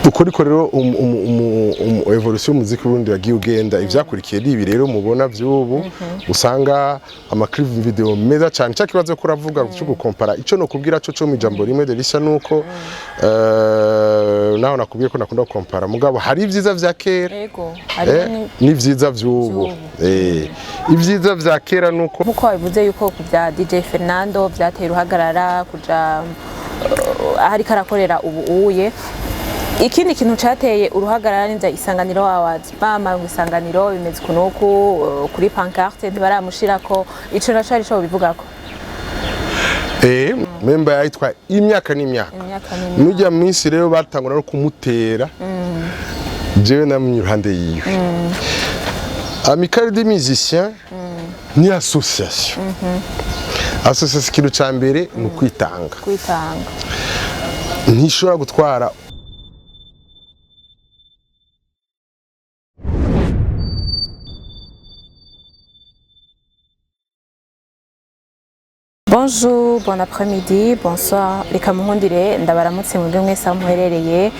Uko niko rero évolution y'umuziki w'Uburundi yagiye ugenda. Ivyakurikiye ni ibi rero mubona vy'ubu, usanga ama clip vidéo meza cyane. Cya kibazo ko uravuga cyo gukompara, ico no kubwira cyo mu ijambo rimwe, Delicia, nuko naho nakubwiye ko nakunda gukompara, mugabo hari ibyiza vya kera Ego, hariho n'ivyiza vy'ubu. Ibyiza vya kera nuko Nkuko wabivuze yuko ku bya DJ Fernando byateye uruhagarara kuja aho ariko arakorera ubu uye. Ikindi kintu cateye uruhagarara ni Isanganiro Awards. Bama ngo Isanganiro bimeze uku n'uku, kuri pancarte ntibaramushirako. Ico naco ari co bivugako? Memba yayitwa imyaka n'imyaka. Imyaka n'imyaka. Nujya minsi rero batangura no kumutera, jewe namwe iruhande yiwe. Amicale des musiciens ni association. Association, ikintu ca mbere ni ukwitanga. Kwitanga. Ntishobora gutwara. Bonjour, bon après-midi, bonsoir. Reka munkundire ndabaramutse mwebwe mwese aho muherereye,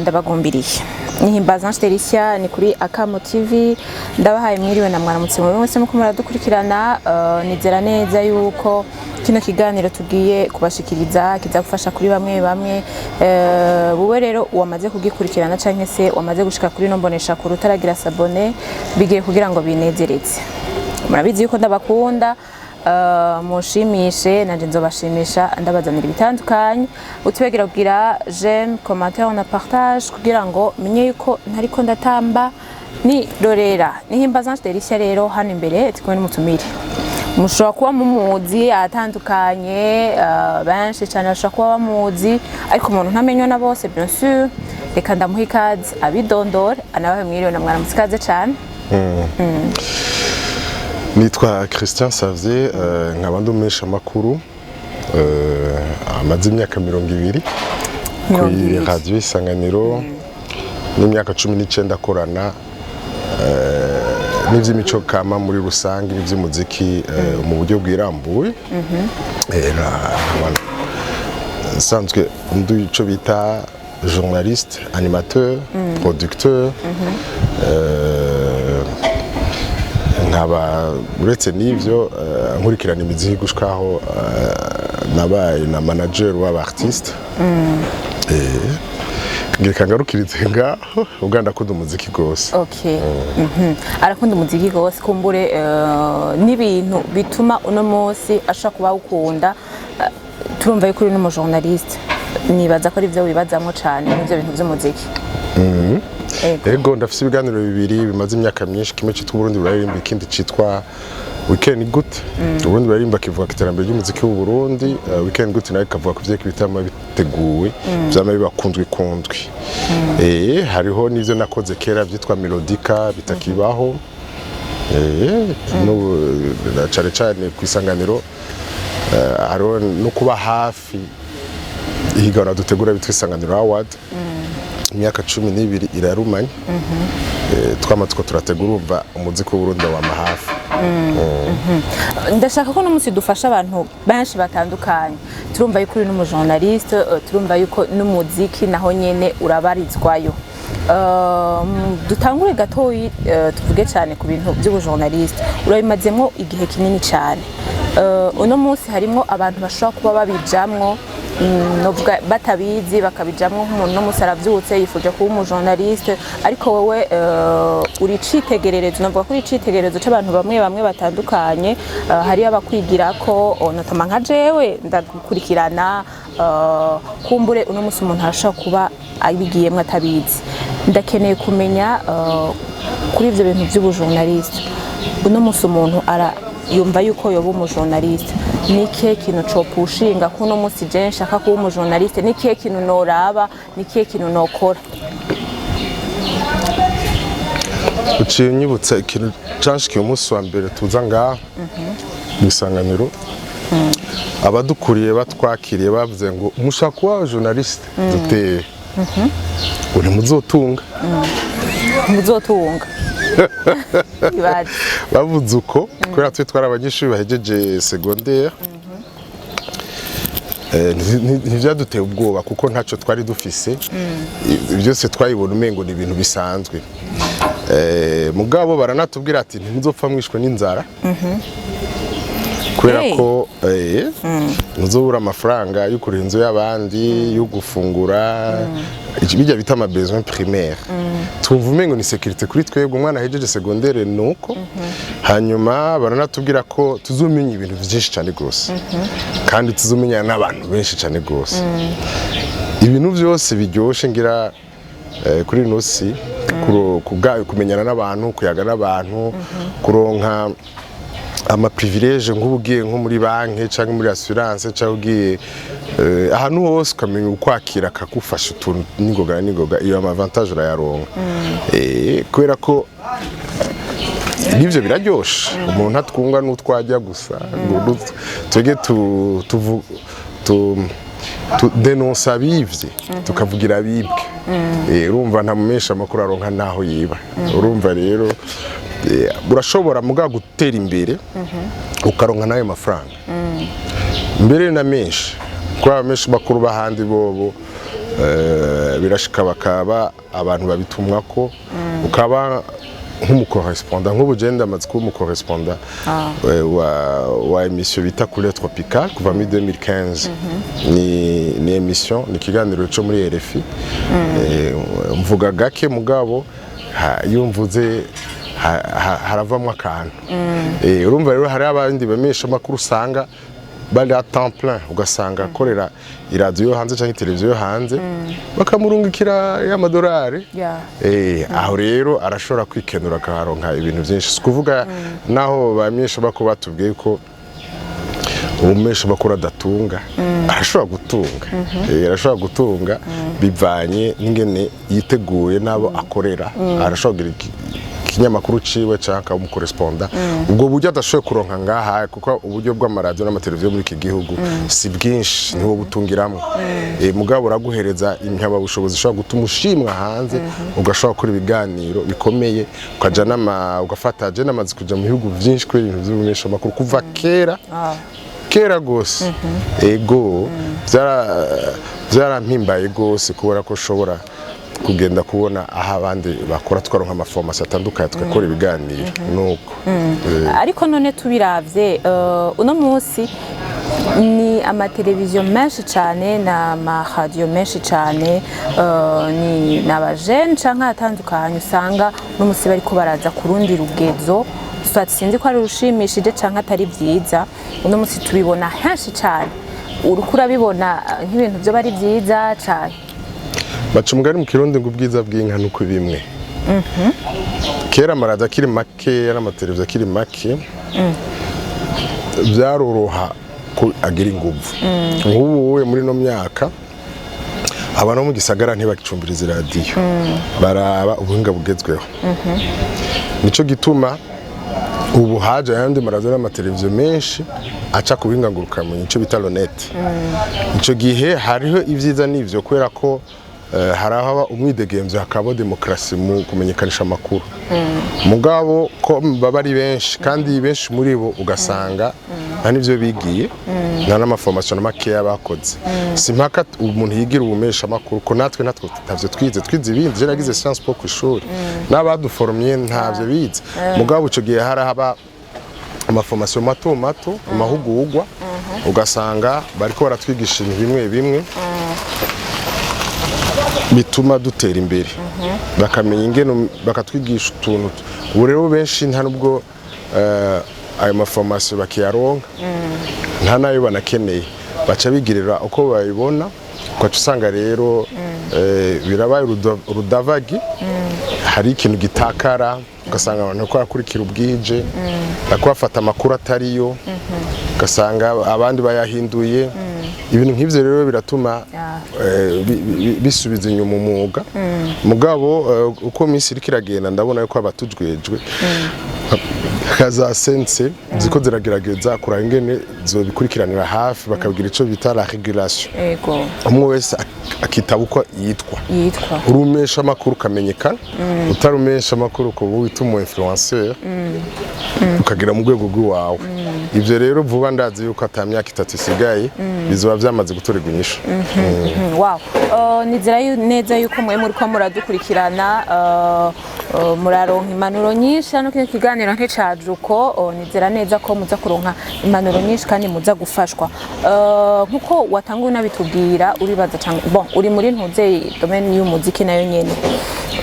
ndabagumbiriye. Nihimbaza Ange Delicia, ni kuri Akamo TV. Ndabahaye mwiriwe na mwaramutse mwebwe mwese muko muradukurikirana. Nizera neza yuko kino kiganiro tugiye kubashikiriza kiza gufasha kuri bamwe bamwe. Wowe rero wamaze kugikurikirana canke se wamaze gushika kuri no mbonesha kure utaragira s'abonner, bigiye kugira ngo binezereze. Murabizi yuko ndabakunda. Munshimishe nanje nzobashimisha, ndabazanira ibitandukanye. Utibagira kugira j'aime, commentaire na partage kugira ngo menye yuko ntariko ndatamba ni rorera. Nihimbaza Ange Delicia rero, hano imbere turi kumwe n'umutumire mushobora kuba mumuzi atandukanye. Benshi cyane bashobora kuba bamuzi, ariko umuntu ntamenywa na bose, bien sûr. Reka ndamuha ikaze abidondore, anabahe mwiriwe na mwaramutse. Ikaze cyane. Nitwa Christian Savier, nkaba ndi umumenyeshamakuru amaze imyaka 20 Mirongo kuri ibiri. Radiyo Isanganiro, n'imyaka 19 akorana n'iby'imico kama muri rusange n'iby'umuziki mu buryo bwirambuye. Nsanzwe ndi ico bita journaliste, animateur, producteur. Nkaba uretse n'ivyo nkurikirana imiziki gushikaho nabaye na manager w'aba artiste. Ngira ngarukirize ngaho ubwo ndakunda umuziki rwose. Okay. Arakunda umuziki gose. Kumbure n'ibintu bituma uno munsi ashobora kuba awukunda. Turumva yuko uri n'umujournaliste, nibaza ko ari byo wibazamwo cane n'ivyo bintu vy'umuziki. Ego. Ego, ndafise ibiganiro bibiri bimaze imyaka myinshi: kimwe citwa Uburundi buraririmba, ikindi citwa Weekend Gute. Uburundi buraririmba kivuga ku iterambere ry'umuziki w'u Burundi, Weekend Gute nayo ikavuga ku vyerekeye ibitama biteguwe vyama biba kundwi. Hariho n'ivyo nakoze kera vyitwa Melodica bitakibaho. N'ubu na cane cane ku Isanganiro, hariho no kuba hafi ihiganwa dutegura bitwa Isanganiro Award. Imyaka 12 irarumanye. Twama tuko turategura, urumva umuziki w'Uburundi wama hafi. Ndashaka ko uno munsi dufasha abantu benshi batandukanye. Turumva yuko uri n'umujournaliste, turumva yuko n'umuziki naho nyene urabarizwayo. Dutangure gatoyi, tuvuge cyane ku bintu by'ubujournaliste. Urabimazemwo igihe kinini cyane. Uno munsi harimwo abantu bashobora kuba babijamwo, novuga batabizi, bakabijamwo. Nk'umuntu no munsi aravyutse yifuje kuba umujournaliste, ariko wowe uri icitegererezo, novuga ko uri icitegererezo c'abantu bamwe bamwe batandukanye. Hariyo abakwigirako, notamment nka jewe ndagukurikirana. Kumbure uno munsi umuntu arashobora kuba abigiyemwo atabizi. Ndakeneye kumenya kuri ivyo bintu vy'ubujournaliste, uno munsi umuntu ara yumva yuko yoba umujournaliste, ni ikihe kintu copushinga ko uno munsi je nshaka kuba umujournaliste? Ni ikihe kintu noraba? Ni ikihe kintu nokora? Uciye unyibutsa ikintu canshikiye umunsi wa mbere tuza ngaha mu Isanganiro. Abadukuriye batwakiriye bavuze ngo: "Mushaka kuba journaliste duteye ngo ntimuzotunga." Muzotunga, ibaze. Bavuze uko kubera twe twari abanyeshuri bahejeje secondaire. Ntivyaduteye ubwoba kuko ntacyo twari dufise. Byose twayibona umengo ni ibintu bisanzwe. Mugabo baranatubwira ati ntimuzopfa mwishwe n'inzara kubera Hey. ko ntuzobura amafaranga yo kuriha inzu y'abandi, yo gufungura, bijya bita ama besoin primaire. Twumva umengo ni sécurité kuri twebwe umwana ahejeje secondaire. Nuko hanyuma baranatubwira ko tuzomenya ibintu byinshi cyane rwose kandi tuzomenyana n'abantu benshi cyane rwose, ibintu byose biryoshe ngira kuri ino si kumenyana n'abantu, kuyaga n'abantu, kuronka ama privilège, nk'ubu ugiye nko muri banki cyangwa muri assurance cyangwa ugiye ahantu hose, ukamenya ukwakira akagufasha utuntu n'ingoga na n'ingoga, iyo ama avantage urayaronka. Kubera ko nivyo biraryoshe, umuntu ntatwunga n'utwajya gusa ngo twebwe tu denonsa abivye, tukavugira abibwe. Urumva nta mumesha amakuru aronka naho yiba. Urumva rero urashobora mugabo gutera imbere ukaronka n'ayo mafaranga mbere na menshi, kuko abamenshi bakuru b'ahandi bobo birashika bakaba abantu babitumwa ko ukaba nk'umu correspondant. Nk'ubu je ndamaze kuba umu correspondant wa émission bita Couleur Tropicale kuva muri 2015. Ni émission, ni ikiganiro cyo muri RFI. Mvuga gake mugabo iyo mvuze haravamwo akantu. Urumva rero hari abandi bamenyesha amakuru usanga bari à temps plein, ugasanga akorera iradiyo yo hanze cyangwa televiziyo yo hanze, bakamurungikira y'amadolari. Aho rero arashobora kwikenura akaharonka ibintu byinshi. Si ukuvuga naho bamenyesha bakuru batubwiye ko umumesha makuru adatunga, arashobora gutunga. Arashobora gutunga bivanye n'ingene yiteguye n'abo akorera. Arashobora kugira ikinyamakuru ciwe canke akaba umu correspondant, ubwo buryo adashoboye kuronka ngaha, kuko uburyo bw'amaradiyo n'amateleviziyo muri iki gihugu si bwinshi, ntiwo butungiramwo. Mugabo uraguhereza impamyabushobozi ishobora gutuma ushimwa hanze, ugashobora gukora ibiganiro bikomeye, ukaja n'ama ugafata. Je namaze kuja mu bihugu vyinshi kubera ibintu vy'ubumenyeshamakuru kuva kera, kera gose. Ego, byarampimbaye gose kubona ko ushobora kugenda kubona aho abandi bakora, twaronka ama formation atandukanye, tugakora ibiganiro nuko. Ariko none tubiravye, uno munsi ni amateleviziyo menshi cyane n'amaradiyo menshi cyane, ni n'abajene canke atandukanye, usanga uno munsi bariko baraza ku rundi rugezo, soit sinzi ko ari rushimishije canke atari vyiza. Uno munsi tubibona henshi cyane, uriko urabibona nk'ibintu vyo bari vyiza cane? Baca umugani mu Kirundi ngo ubwiza bw'inka nuko bimwe. Kera amaradiyo akiri make n'amateleviziyo akiri make, byaroroha ko agira inguvu. Nk'ubu wowe muri ino myaka abantu bo mu gisagara ntibagicumbiriza iradiyo, baraba ubuhinga bugezweho. Nico gituma ubu haje ayandi maradiyo n'amateleviziyo menshi aca ku buhinga ngurukanabumenyi, icyo bita le net. Ico gihe hariho ibyiza n'ivyo, kubera ko hari aho haba umwidegemvyo, hakaba demokarasi mu kumenyekanisha amakuru. Mugabo ko baba ari benshi kandi benshi muri bo ugasanga nta n'ivyo bigiye, nta n'ama formation na makeya bakoze, si mpaka umuntu yigira ubumesha amakuru, ko natwe ntavyo twize, twize ibindi. Je nagize Sciences Po kw'ishuri, n'abaduforomye ntavyo bize. Mugabo ico gihe hari haba ama formation mato mato, amahugurwa, ugasanga bariko baratwigisha ibintu bimwe bimwe bituma dutera imbere, bakamenya ingene bakatwigisha utuntu. Ubu rero benshi nta nubwo ayo ma formation bakiyaronka, nta nayo banakeneye, baca bigirira uko babibona. Ugaca usanga rero birabaye urudavagi, hari ikintu gitakara, ugasanga abantu bariko barakurikira ubwije, bariko bafata amakuru atariyo, ugasanga abandi bayahinduye. Ibintu nk'ivyo rero biratuma bisubiza inyuma umwuga. Mugabo uko iminsi iriko iragenda, ndabona yuko abatujwejwe Nka za CNC ziko ziragerageza kuraba ingene zobikurikiranira hafi, bakabigira ico bita la régulation. Umwe wese akitaba uko yitwa. Yitwa. Urumesha amakuru ukamenyekana, utarumesha amakuru ukaba wita umu influenceur, ukagera mu rwego rw'iwawe. Ivyo rero vuba, ndazi yuko ata myaka 3 isigaye, bizoba vyamaze gutorerwa inyishu. Wow. Nizera neza yuko mwe muriko muradukurikirana, muraronka impanuro nyinshi hano. Kino kiganiro nticaje uko. Nizera neza ko muza kuronka impanuro nyinshi kandi muza gufashwa. Nkuko watanguye unabitubwira, uribaza cyane, bon, uri muri ntuze domaine y'umuziki nayo nyene.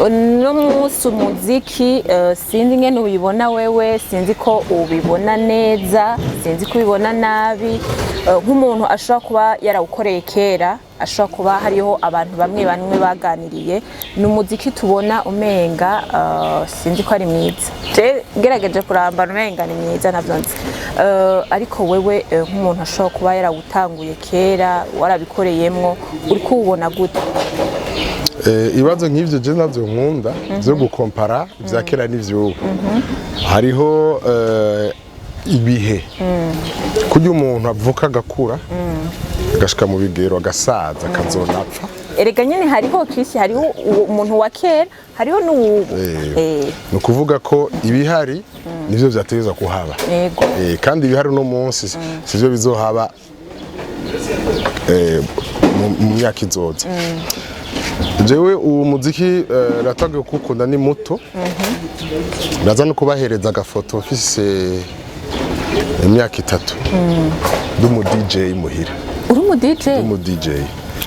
Uno munsi umuziki, sinzi ingene ubibona wewe, sinzi ko ubibona neza, sinzi ko ubibona nabi. Nk'umuntu ashobora kuba yarawukoreye kera, ashobora kuba hariho abantu bamwe bamwe baganiriye, ni umuziki tubona umenga, sinzi ko ari mwiza. Je ngerageje kurambana umenga ni mwiza, navyo nzi. Ariko wewe, nk'umuntu ashobora kuba yarawutanguye kera, warabikoreyemwo, uri kuwubona gute? Ibibazo nk'ivyo je navyo nkunda vyo gukompara ivya kera n'ivy'ubu. Hariho ibihe kurya umuntu avuka, agakura, agashika mu bigero, agasaza, akazonapfa. Erega nyene hariho kishi, hariho umuntu wa kera, hariho n'uwubu. Ni ukuvuga ko ibihari nivyo vyategerezwa kuhaba. Kandi ibihari uno munsi sivyo bizohaba mu myaka izoza. Jewe uwo muziki, natangiye kuwukunda ni muto. Ndaza no kubahereza agafoto mfise imyaka 3, ndi umu DJ muhira. Uri umu DJ? Ndi umu DJ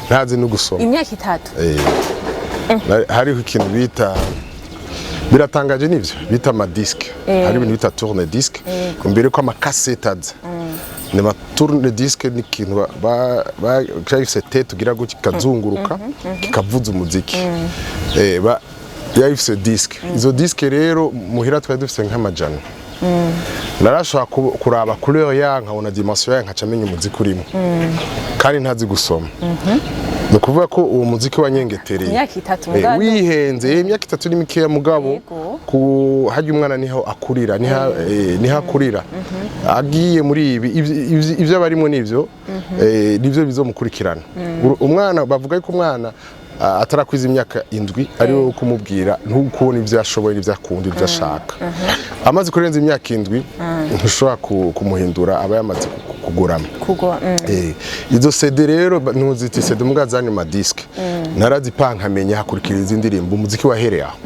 ntazi no gusoma. Imyaka 3? Hariho ikintu bita, biratangaje, nivyo bita amadisques. Hari ibintu bita tourne disque imbere ko amakasete aza. Ni ma tourne disque, ni ikintu cyari gifise tête ugira gutya kikazunguruka, kikavuza umuziki. Yari ifise disque. Izo disque rero muhira twari dufise nk'amajana. Narashobora kuraba couleur yayo, nkabona dimension yayo, nkaca menya umuziki urimo kandi ntazi gusoma. Ni ukuvuga ko uwo muziki wanyengetereye. Imyaka 3? Mugabo wihenze, imyaka 3 ni mikeya, mugabo ku harya umwana niho akurira, niho akurira agiye muri ibi ivyo abarimo, nivyo nivyo bizomukurikirana. Umwana, bavuga yuko umwana atarakwiza imyaka 7 ari wowe kumubwira ntukubona ivyo ashoboye n'ivyo akunda, ivyo ashaka. Amaze kurenza imyaka 7 ntushobora kumuhindura, aba yamaze kugurama. Kugwa. Izo CD rero ntuzita CD, muga zani ma disque narazipanga, nkamenya hakurikira izi ndirimbo. Umuziki wahereye aho.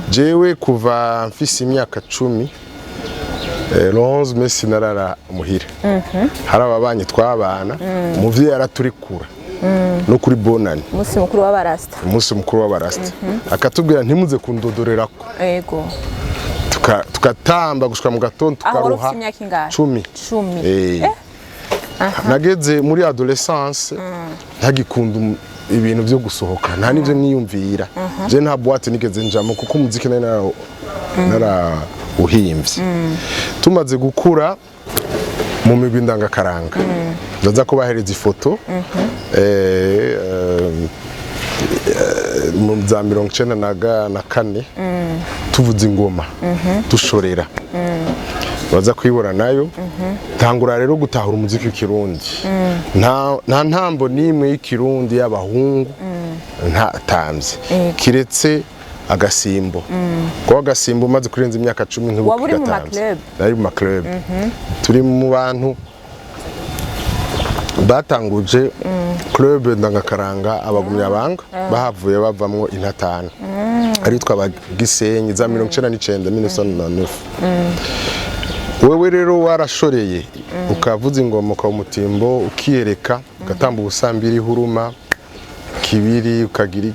Jewe kuva mfise imyaka 10, 11 mesi, narara muhira. Hari ababanyi twabana, umuvyeyi araturikura no kuri bonani. Umunsi mukuru w'abarasta. Umunsi mukuru w'abarasta, akatubwira ntimuze kundodorerako. Tukatamba gushika mu gatondo, Aho wari tukaruha. ufite imyaka ingahe? 10. 10? Nageze muri adolescence ntagikunda ibintu byo gusohoka, nta n'ibyo niyumvira. Je nta boîte nigeze njamo kuko umuziki nari narawuhimvye. Tumaze gukura mu migwi ndangakaranga, ndaza kubahereza ifoto, mu za 94 tuvuza ingoma, dushorera, baza kuyibona nayo. Tangura rero gutahura umuziki w'ikirundi. Nta ntambo n'imwe y'ikirundi y'abahungu ntatamvye, kiretse agasimbo, kuko agasimbo umaze kurenza imyaka 10 Waba uri mu ntubukigatamvye. ma club? Nari mu maclub. Turi mu bantu batanguje club ndangakaranga Abagumyabanga, bahavuye bavamwo intatana, aritwa Abagisenyi, za 99, 1999. Wewe rero warashoreye, ukavuza ingoma, ukaba umutimbo, ukiyereka, ugatamba ubusambiri, huruma kibiri, ukagira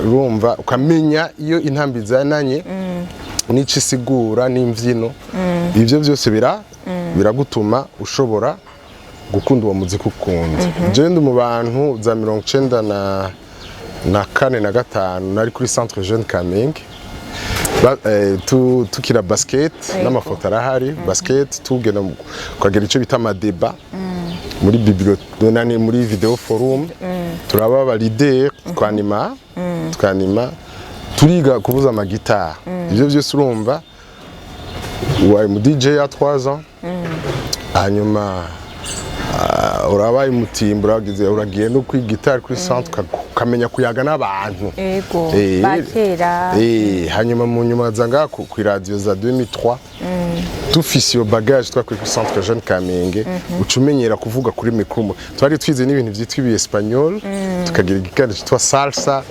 urumva, ukamenya iyo intambi zananye n'ico isigura n'imvyino. Ivyo byose biragutuma ushobora gukunda uwo muziki ukunda. Jewe ndi mu bantu za 94 na 5 nari kuri Centre Jeune Kamenge. Tukira basket, n'amafoto arahari. Basket tugenda tukagira icyo bita amadébats muri bibliothèque nani, muri video forum. Turaba aba leader, twanima, turiga kuvuza amagitari. Ibyo byose urumva Ubaye mu DJ ya 3 ans, hanyuma urabaye umutimbo, uragize, uragiye no kwiga gitari kuri centre, ukamenya kuyaga n'abantu. Ba kera. Hanyuma mu nyuma za ngaha ku radio za 2003, dufise iyo bagage twakuye kuri Centre Jeune Kamenge, uca umenyera kuvuga kuri micro. Twari twize n'ibintu vyitwa ibi espagnol, tukagira igikaniro cyitwa salsa,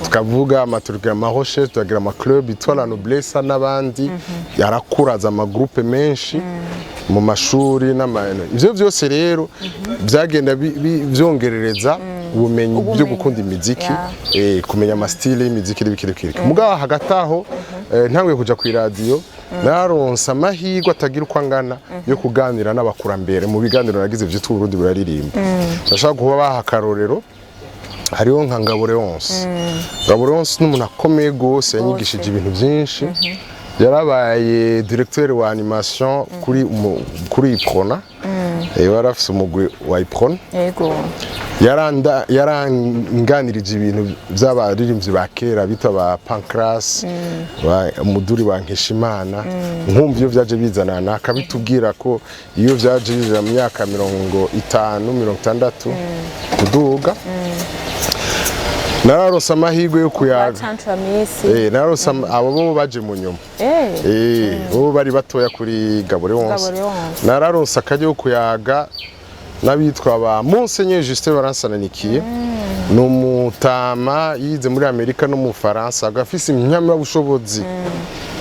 tukavuga amaturugira amaroche, tukagira ama club yitwa La Noblesse n'abandi, yarakuraza ama groupe menshi mu mashuri n'ama ivyo vyose rero byagenda vyongerereza ubumenyi byo Ubumenyi. gukunda imiziki, kumenya ama style y'imiziki n'ibiki n'ibiki. Mugabo hagati aho, ntanguye kuja ku iradiyo, naronse amahirwe atagira uko angana yo kuganira n'abakurambere mu biganiro nagize vyitwa Uburundi buraririmba. Ndashaka kuba baha akarorero, hariho nka Ngabo Leonce. Ngabo Leonce ni umuntu akomeye gose, yanyigishije ibintu byinshi. Yarabaye directeur wa animation kuri Uprona. Yari afise umugwi wa Uprona. Yaranganirije ibintu by'abaririmbyi ba kera bita ba Pancras, ba Muduri, ba Nkeshimana. Nkumva iyo byaje bizanana, akabitubwira ko iyo byaje bizana mu myaka 50, 60 kuduga. Nararonse amahirwe yo kuyaga Bacanshura misi. Nararonse abo bo baje mu nyuma. Bo bari batoya kuri Gabo Leonce. Gabo Leonce. Nararonse akaryo ko kuyaga n'abitwa ba Monseigneur Justin Baransananikiye. Ni umutama yize muri Amerika no mu Faransa, agafise impamyabushobozi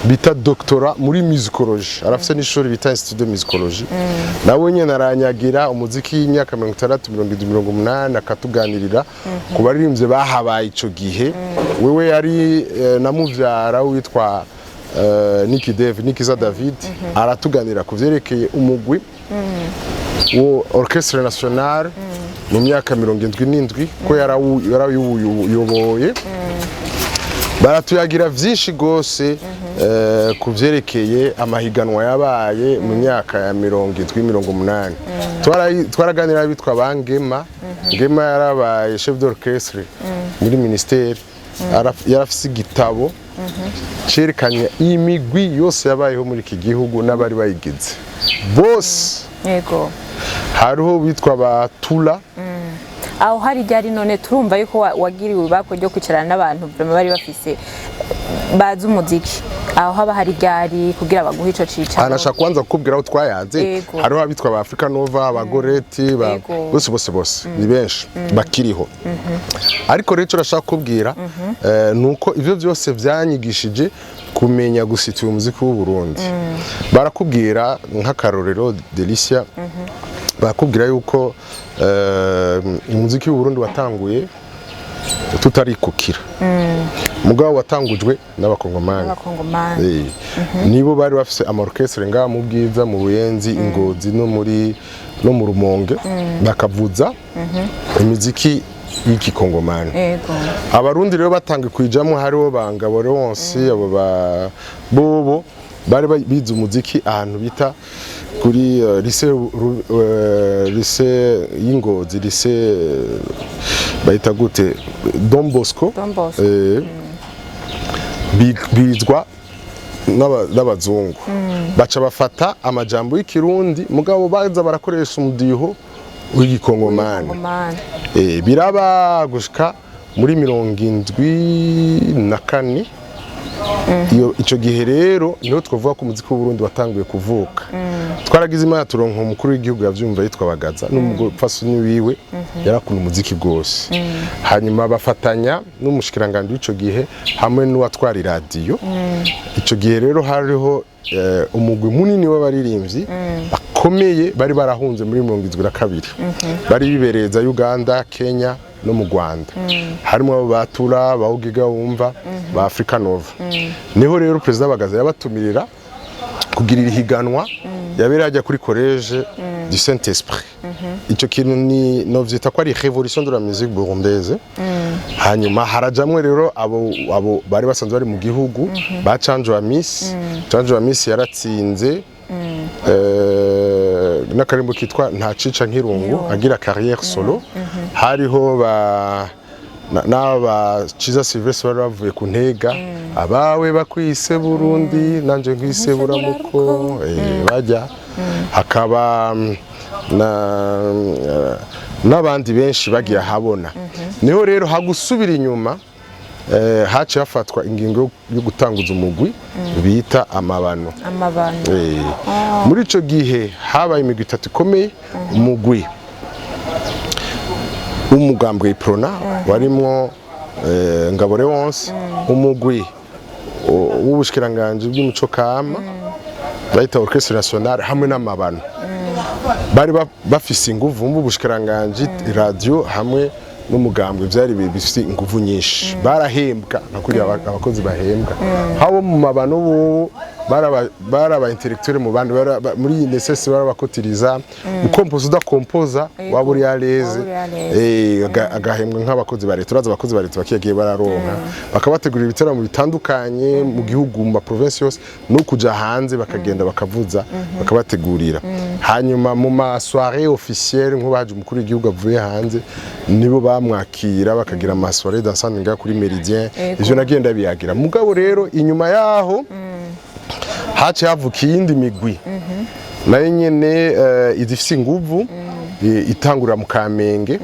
bita doctorat muri musicologie, arafise n'ishuri bita Institut de Musicologie. Nawe nyene aranyagira umuziki y'imyaka 60, 70, 80, akatuganirira ku baririmbyi bahabaye ico gihe. Wewe yari na muvyara witwa Niki Dave, Nikiza David, aratuganira ku vyerekeye umugwi wo Orchestre National mu myaka 77, ko yarawuyoboye. Baratuyagira vyinshi gose ku vyerekeye amahiganwa yabaye mu myaka ya 70, 80. Twaraganira bitwa ba Ngema. Ngema yarabaye chef d'orchestre muri ministère. Yarafise igitabo cerekanye imigwi yose yabayeho muri iki gihugu n'abari bayigize bose. Hariho bitwa ba Tula. Aho hari ryari none? Turumva yuko wagiriwe ibakwe ryo kwicarana n'abantu vraiment bari bafise, bazi umuziki. Aho haba hari ryari kugira baguhe ico cicaro? Anashaka kubanza kukubwira aho twayaze. Hariho abitwa ba Africa Nova, abagoreti ba bose bose bose, ni benshi bakiriho. Ariko rero icyo nashaka kukubwira ni uko ivyo byose byanyigishije kumenya gusitura umuziki w'u Burundi. Barakubwira nk'akarorero, Delicia, barakubwira yuko umuziki w'u Burundi watanguye tutarikukira, mugabo watangujwe n'Abakongomani. Abakongomani. Nibo bari bafise ama orchestre ngaha mu Bwiza, mu Buyenzi, Ingozi no mu Rumonge, bakavuza imiziki y'igikongomani. Abarundi rero batanga kwijamwo, hariho ba Ngabo Leonce, abo ba bobo bari bize umuziki ahantu bita kuri lycée y'Ingozi, lycée bayita gute, Don Bosco. Don Bosco. Bizwa n'abazungu, baca bafata amajambo y'ikirundi, mugabo baza barakoresha umudiho w'igikongomani. Kongomani. Biraba gushika muri 74. Iyo ico gihe rero niho twavuga ko umuziki w'Uburundi watanguye kuvuka. Twaragize Imana turonka umukuru w'igihugu yavyumva yitwa Bagaza, n'umupfasoni wiwe yarakunda umuziki gose. Hanyuma bafatanya n'umushikiranganje w'ico gihe hamwe n'uwatwara iradiyo ico gihe. Rero hariho umugwi munini w'abaririmbyi bakomeye bari barahunze muri 72, bari bibereye za Uganda, Kenya no mu Rwanda, harimo abo batura bawugiga wumva ba Africa Nova. Niho rero Perezida Bagaza yabatumirira kugirira ihiganwa yabera hajya kuri Collège du Saint Esprit. Icyo kintu ni novyita ko ari révolution de la musique burundaise. Hanyuma harajamwe rero abo bari basanzwe bari mu gihugu, ba Canjo wa Miss. Canjo wa Miss yaratsinze n'akarimbo kitwa Ntacica Nkirungu, agira carrière solo. Hariho ba n'aba Ciza Sylvestre bari bavuye ku Ntega, abawe bakwise Burundi, nanje nkwise buramuko, bajya hakaba n'abandi benshi bagiye ahabona. Niho rero hagusubira inyuma, haciye hafatwa ingingo yo gutanguza umugwi bita Amabano. Amabano. Muri ico gihe habaye imigwi itatu ikomeye: umugwi w'umugambwe Iprona warimwo Ngabo Leonce, umugwi w'ubushikiranganji bw'imico kama bayita Orchestre National, hamwe n'Amabano. Bari bafise inguvu mu bushikiranganji, radio hamwe n'umugambwe byari bifise inguvu nyinshi, barahembwa nka kuriya abakozi bahembwa. Habo mu Mabano bobo baraba intellectuel mu bandi, muri iyi nécessaire barabakotiriza, ukompoza udakompoza waba uri à l'aise. Waba uri à l'aise. Agahembwa nk'abakozi ba leta. Uraza abakozi ba leta bakiyagiye bararonka, bakabategurira ibitaramo bitandukanye mu gihugu, mu ma province yose, no kuja hanze bakagenda bakavuza, bakabategurira. Hanyuma mu ma soirée officielle, nk'ubaje umukuru w'igihugu avuye hanze, nibo bamwakira, bakagira ama soirée dansante ngaha kuri Méridien. Ivyo nagiye ndabiyagira. Mugabo rero inyuma yaho haciye havuka iyindi migwi nayo nyene izifise inguvu, itangurira mu Kamenge.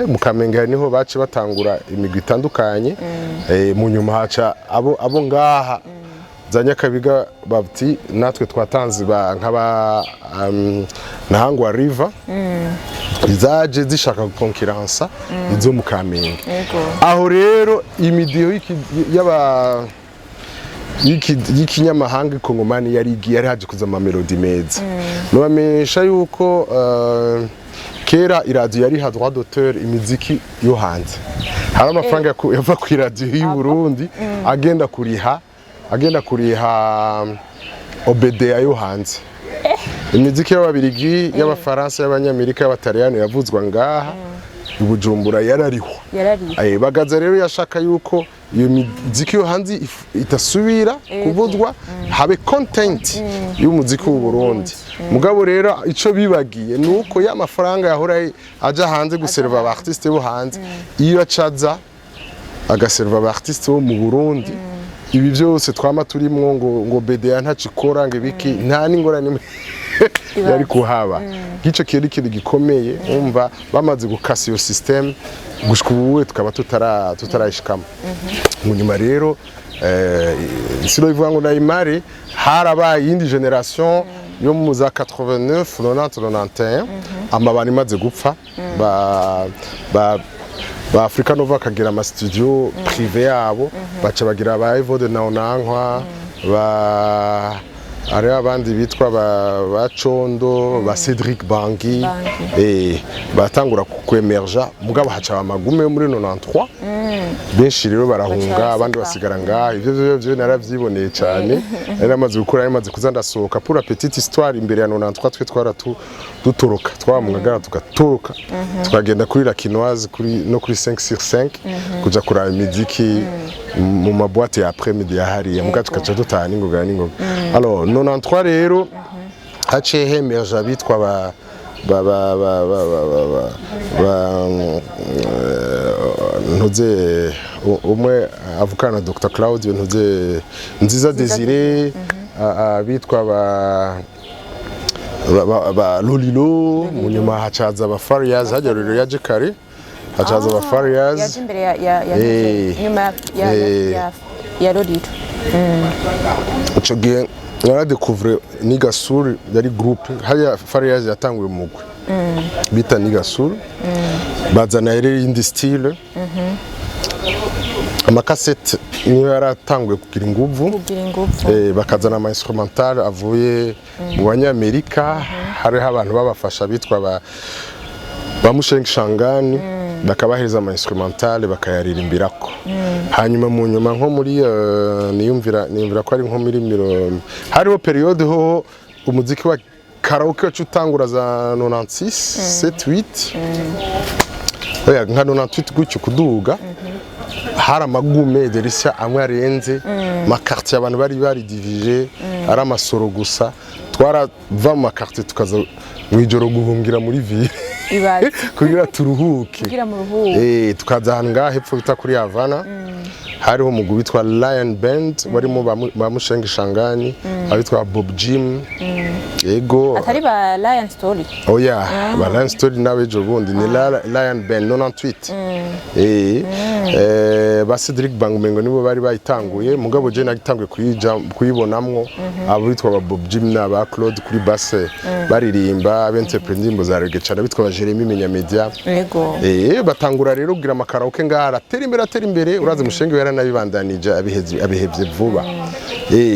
Mu Kamenge niho bace batangura imigwi itandukanye. Mu nyuma haca abo ngaha za Nyakabiga bati natwe twatanze ba nk'aba Ntahangwa River, zaje zishaka gukonkiransa izo mu Kamenge. Aho rero imidiho y'aba y'ikinyamahanga ikongomani yari igiye, yari haje kuza ama mélodies meza. Nobamenyesha yuko kera iradiyo yariha droit d'auteur imiziki yo hanze. Hari amafaranga yava ku iradiyo y'u Burundi agenda kuriha OBDA yo hanze. Imiziki y'Ababirigi, y'Abafaransa, y'Abanyamerika, y'Abataliyani yavuzwa ngaha i Bujumbura yararihwa. Yarariye. Bagaza rero yashaka yuko iyo miziki yo hanze itasubira kuvuzwa, habe content y'umuziki w'u Burundi. Mugabo rero ico bibagiye nuko ya mafaranga yahora aja hanze guserva aba artiste bo hanze, iyo acaza agaserva aba artiste bo mu Burundi. Ibi byose twama turimwo ngo BDA ntacikora, ngo ibiki, nta n'ingorane imwe yari kuhaba. Nk'icyo kintu ikintu gikomeye, umva bamaze gukasa iyo système, gushika ubu tukaba tutarayishikamo. Mu nyuma rero, sino ivuga ngo nayimare, harabaye iyindi génération yo mu za 89, 90, 91, Amabano imaze gupfa, ba Africa Nova bakagira ama studio privé yabo, baca bagira ba Evode na Onankwa, ba hariho abandi bitwa ba Condo, ba Cedric Bangi. Bangi. Batangura kwemerja, mugabo haca amagume yo muri 93, benshi rero barahunga, Baca abandi barasohoka. basigara ngaha. Ivyo vyo naravyiboneye cyane, nari namaze gukura, nari maze kuza ndasohoka. Pour la petite histoire, imbere ya 93 twe twara dutoroka, twaba mu Ngagara tugatoroka, tukagenda kuri La Quinoise, kuri no kuri 5 sur 5 kuja kuraba imiziki mu ma boîte ya après midi ya hariya, muga tukaca dutaha n'ingoga n'ingoga. Alors 93 rero haciye hemerja abitwa ba ba ba ba ba ba ba ba ntuze umwe avukana na Dr Claudio, ntuze Nziza Desire, abitwa ba Lolilo. Mu nyuma hacaza aba Farias. Hajya Lolilo yaje kare, hacaza aba Farias. Yaje imbere ya nyuma ya Lolilo. Ico gihe naradécouvre Nigasur, yari groupe hariya. Farias yatanguye umugwi bita Nigasur, bazana rero iyindi style. Amakasete niyo yaratanguye kugira inguvu. Kugira ingufu. Bakazana ama instrumental avuye mu Banyamerika. Hariho abantu babafasha bitwa ba Musheng Shangani, bakabahereza ama instrumental bakayaririmbirako. Hanyuma mu nyuma nko muri niyumvira ko ari nko muri hariho période ho umuziki wa karaoke wacu utangura za 96, 7, 8, oya, nka 98 gutyo kuduga. Hari amagume derisha amwe arenze ma quartier, abantu bari baridivije, ari amasoro gusa. Twarava mu ma quartier tukaza mu ijoro guhungira muri ville. Ibaze. Kugira turuhuke. Kugira muruhuke. Tukaza ahantu ngaha hepfo bita kuri Havana, hariho umugwi witwa Lion Band, warimo ba Mushenge Shangani, abitwa Bob Jim, yego. Atari ba Lion Story? Oya, ba Lion Story nawe ejo bundi ni Lion Band 98. Ba Cedric Bangumengo nibo bari bayitanguye, mugabo je nagitanguye kuyibonamwo abo bitwa ba Bob Jim na ba Claude kuri basse, baririmba b'interprète indirimbo za reggae cyane, bitwa ba Jeremy Menyamedia. Batangura rero kugira amakaraoke ngaha, aratera imbere, atera imbere. Urazi Mushenge yaranabibandanije, abihevye vuba.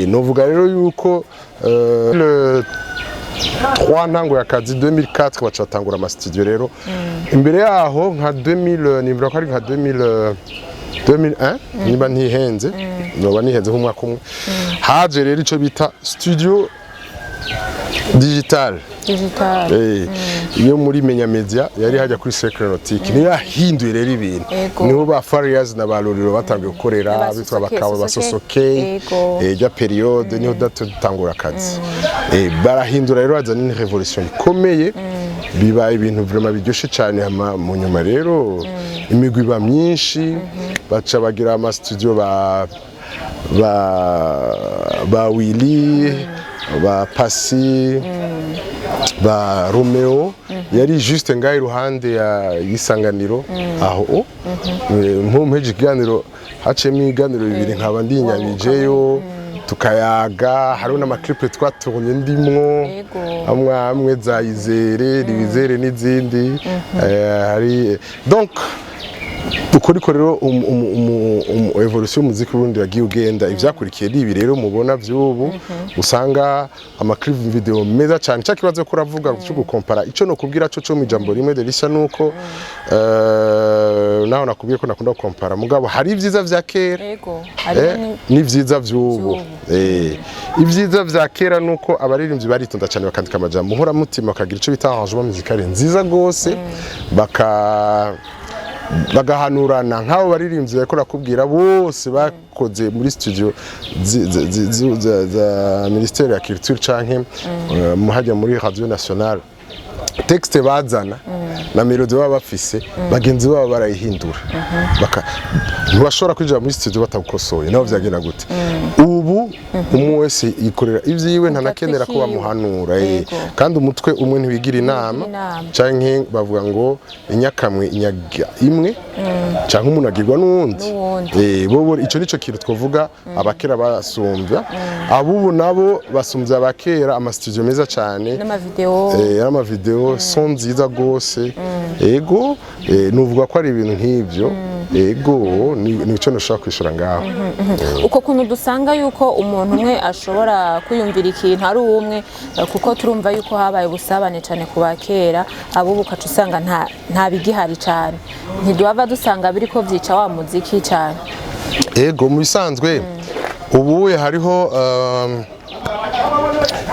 Novuga rero yuko le 3 ntango ya kazi 2004 baca batangura ama studio. Rero imbere yaho nka 2000, nimbura ko ari nka 2000, 2001 niba ntihenze, noba nihenze nk'umwaka umwe, haje rero ico bita studio digital. Digital. Iyo muri Menya Media yari hajya kuri Cercle Nautique, niyo yahinduye rero ibintu. Niho ba Farias na ba Loriro batangiye gukorera. Ba bitwa Sosoke, bakawe ba Sosoke. Sosoke. Rya période niho datangura akazi. Barahindura rero, bazana une révolution ikomeye, biba ibintu vraiment biryoshe cyane. Hama mu nyuma rero imigwi iba myinshi, baca bagira ama studio ba Willy, ba Pasi, ba Romeo, yari juste ngaho iruhande ya y'isanganiro aho. Nkumpeje ikiganiro, haciyemo ibiganiro bibiri, nkaba ndinyamijeyo tukayaga. Hariho n'ama clip twatunye ndimwo, amwe amwe za Izere Ribizere n'izindi. Hari donc uko rero évolution y'umuziki w'Uburundi yagiye ugenda. Ivyakurikiye ni ibi rero mubona vy'ubu, usanga ama clip vidéo meza cyane. Cya kibazo ko uravuga cyo gukompara, ico no kubwira cyo mu ijambo rimwe Delisa, nuko naho nakubwiye ko nakunda gukompara, mugabo hari ibyiza vya kera Hariho n'ivyiza vy'ubu. Ibyiza vya kera nuko abaririmbyi baritonda cyane, bakandika amajambo nkoramutima, bakagira ico bita arrangement musical nziza gose, bagahanurana nk'abo baririmbyi bariko rakubwira bose bakoze muri studio za ministère ya culture canke hajya muri radio nationale. Texte bazana na mélodie baba bafise, bagenzi babo barayihindura. Ntibashobora kwinjira muri studio batagukosoye. Naho vyagenda gute, ubu umwe wese yikorera ivyiwe, ntanakenera ko kiwe. bamuhanura. Kandi umutwe umwe ntiwigira inama. Inama. Canke bavuga ngo inyakamwe inyaga imwe, canke umuntu agirwa n'uwundi. N'uwundi. Bobo ico nico kintu twovuga abakera basumbya abubu, nabo basumbya abakera ama studio meza cane n'ama vidéo. Ama vidéo son nziza gose. Ego, nuvuga ko ari ibintu nk'ivyo. Ego, ni ico nashaka kwishura ngaho. Uko kuntu dusanga yuko umuntu umwe ashobora kwiyumvira ikintu ari umwe, kuko turumva yuko habaye ubusabane cyane ku bakera, abubu ukaca usanga nta bigihari cyane, ntiduhava dusanga biriko vyica wa muziki cyane? Ego, mu bisanzwe ubu hariho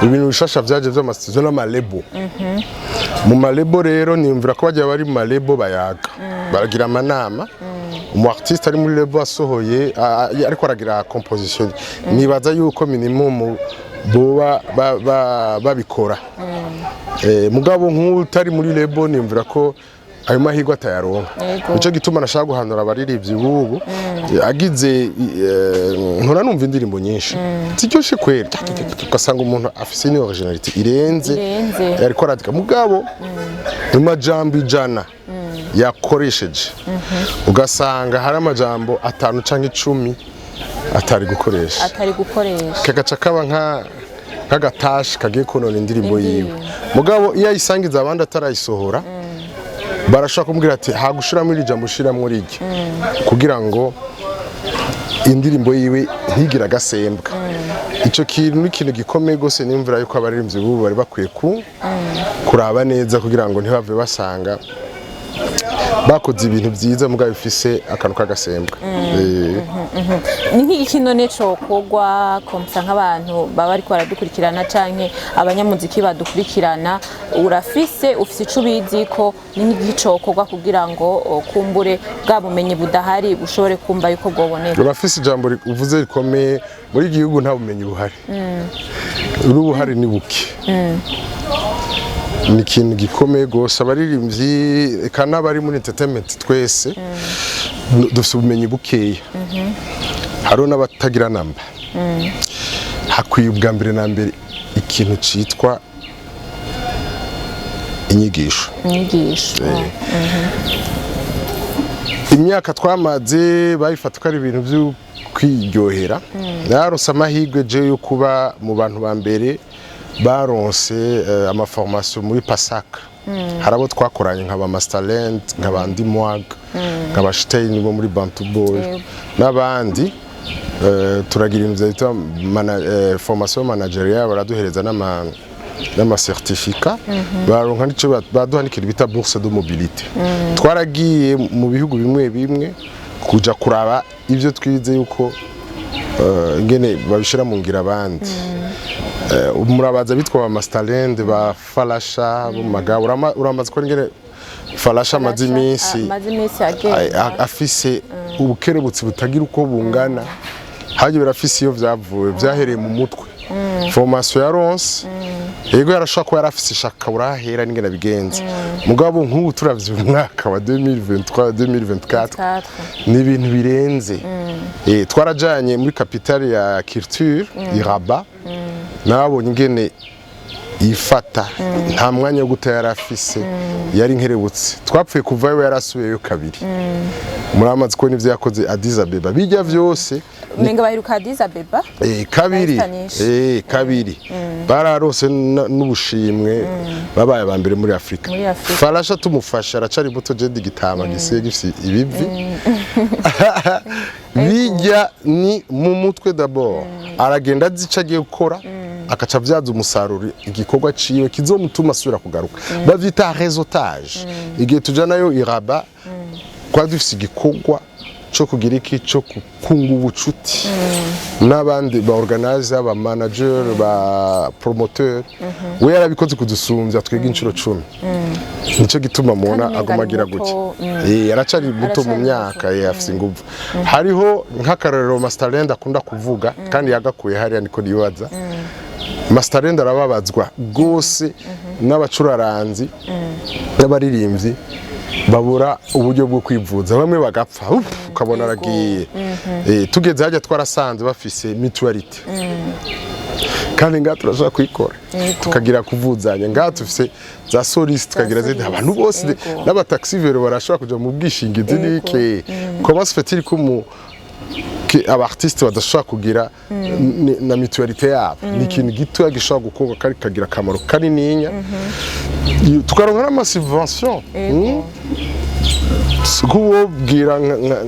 ibintu bishasha vyaje vy'ama studio n'ama label. Mu ma label rero niyumvira ko bajya bari mu ma label bayaga, baragira amanama. Umu artiste ari muri label asohoye, ariko aragira composition, nibaza yuko minimum boba babikora. Mugabo nk'utari muri label niyumvira ko ayo mahirwe atayaronka. Nico gituma nashaka guhanura abaririmbyi b'ubu, agize nkora numva indirimbo nyinshi ziryoshe kweri, ugasanga umuntu afise ni originalité irenze. Irenze. Ariko arandika, mugabo mu majambo 100 yakoresheje ugasanga hari amajambo 5 canke 10 atari gukoresha. Atari gukoresha. Kagaca kaba nk'agatashi kagiye konona indirimbo yiwe. Indirimbo. Mugabo iyo ayisangiza abandi atarayisohora, barashobora kumubwira ati hagushiramo iri jambo, ushiramo rirya, kugira ngo indirimbo yiwe ntigire agasembwa. Ico kintu ni ikintu gikomeye gose. Nimvura yuko abaririmbyi b'ubu bari bakwiye kuraba neza kugira ngo ntibave basanga bakoze ibintu byiza mugabo bifise akantu k'agasembwa. Ni nk'iki none cokorwa komsa nk'abantu baba bariko baradukurikirana canke abanyamuziki badukurikirana? Urafise ufise ico ubizi ko ni nk'iki cokorwa kugira ngo kumbure bwa bumenyi budahari bushobore kumva yuko bwoboneka? Urafise ijambo uvuze rikomeye. Muri iki gihugu nta bumenyi buhari, n'ubuhari ni buke. Ni ikintu gikomeye gose. Abaririmbyi, eka n'abari muri entertainment twese, dufise ubumenyi bukeya, hariho n'abatagira namba. Hakwiye ubwa mbere na mbere ikintu citwa inyigisho. Inyigisho. Imyaka twamaze bayifata ko ari ibintu byo kwiryohera. Naronse amahirwe je yo kuba mu bantu ba mbere baronse amaformation muri PASAC. Hari abo twakoranye nka ba Masterland, nka ba Ndimwag, nka ba Stein bo muri Bantu Boy n'abandi. Turagira ibintu byitwa formation managériale, baraduhereza n'ama certificat, baronka n'icyo baduha n'ikintu bita bourse de mobilité. Twaragiye mu bihugu bimwe bimwe kuja kuraba ibyo twize, yuko ingene babishira mu ngira abandi. Murabaza bitwa ba Masterland, ba Falasha bo mu Magabo. Uramaze kubona ingene Falasha amaze iminsi amaze iminsi agenda afise ubukerebutsi butagira uko bungana. Hajya birafise iyo vyavuye, vyahereye mu mutwe, formation ya ronse. Yego, yarashobora kuba yarafise ishaka burahera n'ingene bigenza, mugabo nk'ubu turavye umwaka wa 2023, 2024, Quatre. ni ibintu birenze. Twarajanye muri capitale ya culture i Rabat, nabonye ingene yifata, nta mwanya wo guta yari afise, yari nkerebutse. Twapfuye kuvayo yarasubiyeyo kabiri. Muramaze kubona ivyo yakoze Addis Abeba, bijya vyose. Umenga baheruka Addis Abeba. Kabiri. Bahitanisha. Kabiri bararose n'ubushimwe, babaye aba mbere muri Afrika. Muri Afrika. Farasha tumufasha, aracari muto, je gitama gisiye gifise ibivi. Bijya ni mu mutwe d'abord, aragenda azi ico agiye gukora, akaca avyaza umusaruro igikorwa ciwe kizomutuma asubira kugaruka. Bavyita réseautage. Igihe tuja nayo i Rabat, twari dufise igikorwa co kugira iki, co kunga ubucuti n'abandi ba organizer, ba manager, ba promoteur. We yarabikoze kudusumbya twebwe inshuro 10. Nico gituma mubona Kandi umenga aguma ni agira muto, gutya. Aracari muto mu Aracari myaka, afise inguvu. Hariho nk'akarorero Masterland akunda kuvuga kandi yagakuye hariya, niko nibaza. Masterland arababazwa gose n'abacuraranzi n'abaririmbyi babura uburyo bwo kwivuza, bamwe bagapfa. Uf, ukabona aragiye. Tugeze hajya twarasanze bafise mutualité, kandi ngaha turashobora kuyikora, tukagira kuvuzanya. Ngaha tufise za soliste, tukagira zindi, Soliste, abantu bose n'abataxi-vélo barashobora kuja mu bwishingizi. Nike comment se fait-il ko mu que aba artiste badashobora kugira na mutualité yabo? Ni ikintu gitoya gishobora gukorwa kandi kagira akamaro kanininya, tukaronka n'ama subvention. Nk'uwobwira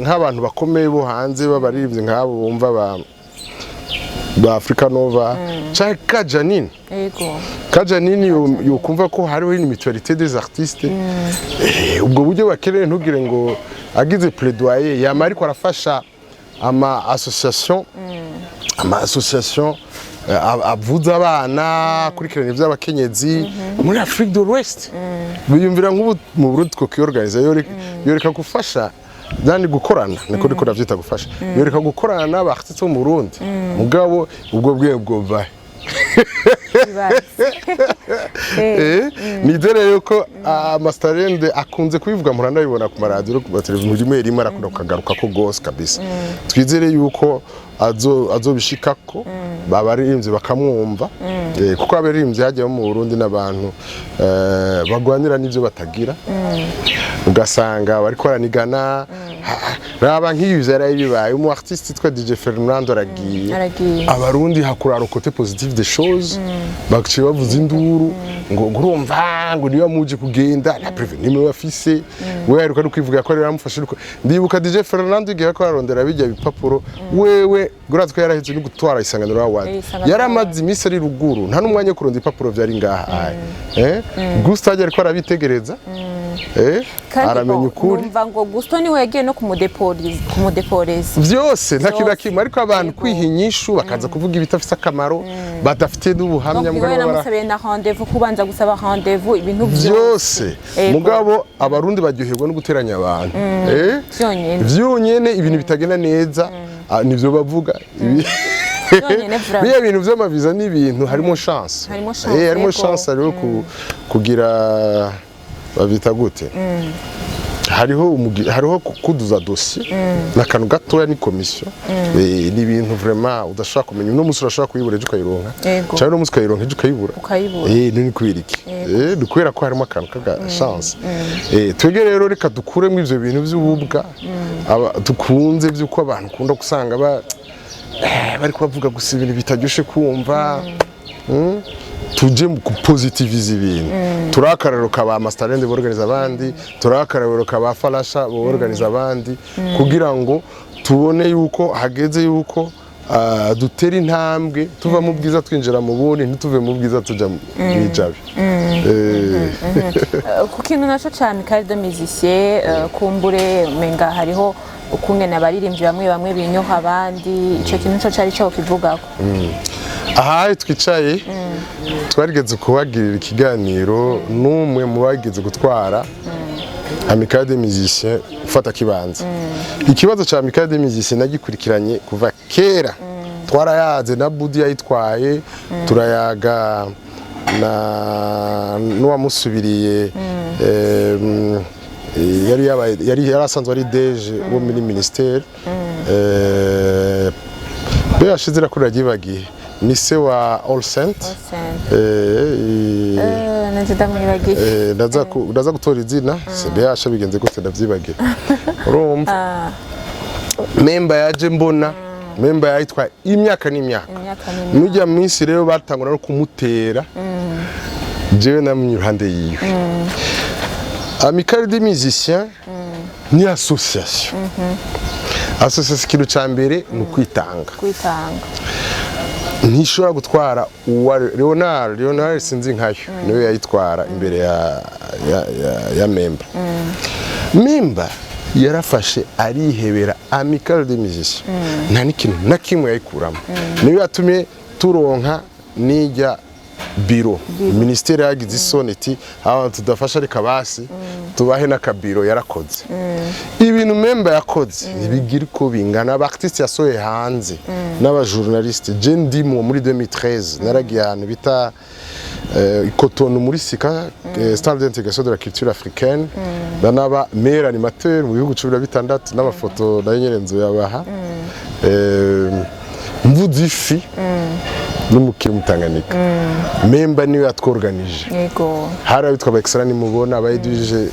nk'abantu bakomeye bo hanze b'abaririmbyi nk'abo bumva ba Africa Nova canke Kajanine. Kajanine yokumva ko hariho une mutualité des artistes. Ubwo buryo bakeneye, ntugire ngo agize plaidoyer yama, ariko arafasha ama association avuza abana, akurikirana ivy'abakenyezi muri Afrique de l'Ouest. Biyumvira nk'ubu mu Burundi twokwiorganiza, yoreka gufasha nani, gukorana, niko ndiko ndavyita gufasha, yoreka gukorana n'aba artiste bo mu Burundi. Mugabo ubwo bwiye bwovahe? Ibaze. Nizere yuko Masterland akunze kubivuga, mpora ndabibona ku maradiyo no ku mateleviziyo, rimwe rimwe arakunda kukagaruka ko gose kabisa. Twizere yuko azobishikako, abaririmbyi bakamwumva. Kuko abaririmbyi hagiye mu Burundi n'abantu bagwanira n'ivyo batagira, ugasanga bariko baranigana. Raba nk'ibi vyaraye bibaye, umu artiste yitwa DJ Fernando aragiye. Aragiye. Abarundi hakurara côté positif des choses, baciye bavuza induru ngo urumva ngo niba muje kugenda na privé nimwe bafise. We aheruka no kwivuga ko yaramufashe. Ndibuka DJ Fernando igihe ko arondera bijya bipapuro, wewe guratwe yaraheze no gutwara Isanganiro Award. Isanganiro. Yaramaze iminsi ari ruguru, nta n'umwanya wo kurondera ibipapuro vyari ngaha. Aye, Gusto ajya ariko arabitegereza, Kandi aramenya bo, ukuri. Numva ngo Gusto niwe yagiye no kumudeporeza. Vyose, nta kintu na Vyose. kimwe. Ariko abantu kwiha inyishu, bakaza kuvuga ibidafise akamaro, badafite n'ubuhamya. Donc mugabo niwe yanamusabiye na rendez-vous, kubanza gusaba rendez-vous, ibintu vyose. Yego. Mugabo abarundi baryoherwa no guteranya abantu. Vyonyene. Vyonyene, ibintu bitagenda neza, nivyo bavuga. Yonyene vraiment. Biriya bintu vy'amaviza ni ibintu harimo chance. Harimo chance, Harimo yego. chance, hariho kugira bavyita gute, hariho hariho kuduza dossier n'akantu gatoya, ni commission. Ni ibintu vraiment udashobora kumenya. Uno munsi urashobora kuyibura, ejo ukayironka, Yego. cyangwa uno munsi ukayironka, ejo ukayibura. Ukayibura. Ni kubera iki? Ni kubera ko harimo akantu kaga chance. Twebwe rero reka dukuremo ivyo bintu vy'ububwa dukunze vy'uko abantu ukunda gusanga ba bari kubavuga gusa ibintu bitaryoshe kumva. Tuje mu kupositiviza ibintu. Turi akarorero ka ba Masterland borganiza abandi, turi akarorero ka ba Farasha borganiza abandi, kugira ngo tubone yuko hageze yuko dutera intambwe tuva mu bwiza twinjira mu bundi, ntituve mu bwiza tuja mu ijabe. Ku kintu naco ca Amicale de Musiciens, kumbure umenga hariho ukungene abaririmbyi bamwe bamwe binyoha abandi. Ico kintu co cari co kivugako? Aha twicaye twarigeze kuhagirira ikiganiro n'umwe mu bageze gutwara Amicale des Musiciens ufata kibanza. Ikibazo ca Amicale des Musiciens nagikurikiranye kuva kera. Twarayaze na Budi yayitwaye, turayaga na n'uwamusubiriye, yari yabaye, yari yarasanzwe ari DG wo muri ministère. Be yashize irakuri ryibagiye, ni se wa All Saint. Nanje ndamwibagiye. Ndaza gutora izina CBH bigenze gute, ndavyibagira. Urumva memba yaje, mbona memba yayitwa imyaka n'imyaka. Imyaka n'imyaka. Nujya minsi rero batangura no kumutera, jewe namwe iruhande yiwe. Amicale des Musiciens ni association. Association, ikintu ca mbere ni ukwitanga. Kwitanga. Ntishobora gutwara uwa Leonard. Leonard sinzi nkayo niwe yayitwara imbere ya memba. Memba yarafashe arihebera Amicale des Musiciens, nta n'ikintu na kimwe yayikuramo. Niyo yatumye turonka n'ijya biro. Minisiteri yagize isoni iti: "Abantu tudafasha, reka basi tubahe n'akabiro." Yarakoze ibintu memba yakoze ntibigira uko bingana. Aba artiste yasohoye hanze n'abajournaliste, je ndimwo. Muri 2013 naragiye ahantu bita Cotonou muri SICA, Centre d'intégration de la culture africaine, ndanaba meilleur animateur mu bihugu 16, n'amafoto nayo nyene nzu yabaha. Mvuze ifi n'umukire mutanganika, memba niwe yatworganije. Hari abitwa ba Extra nimubona, aba Edwige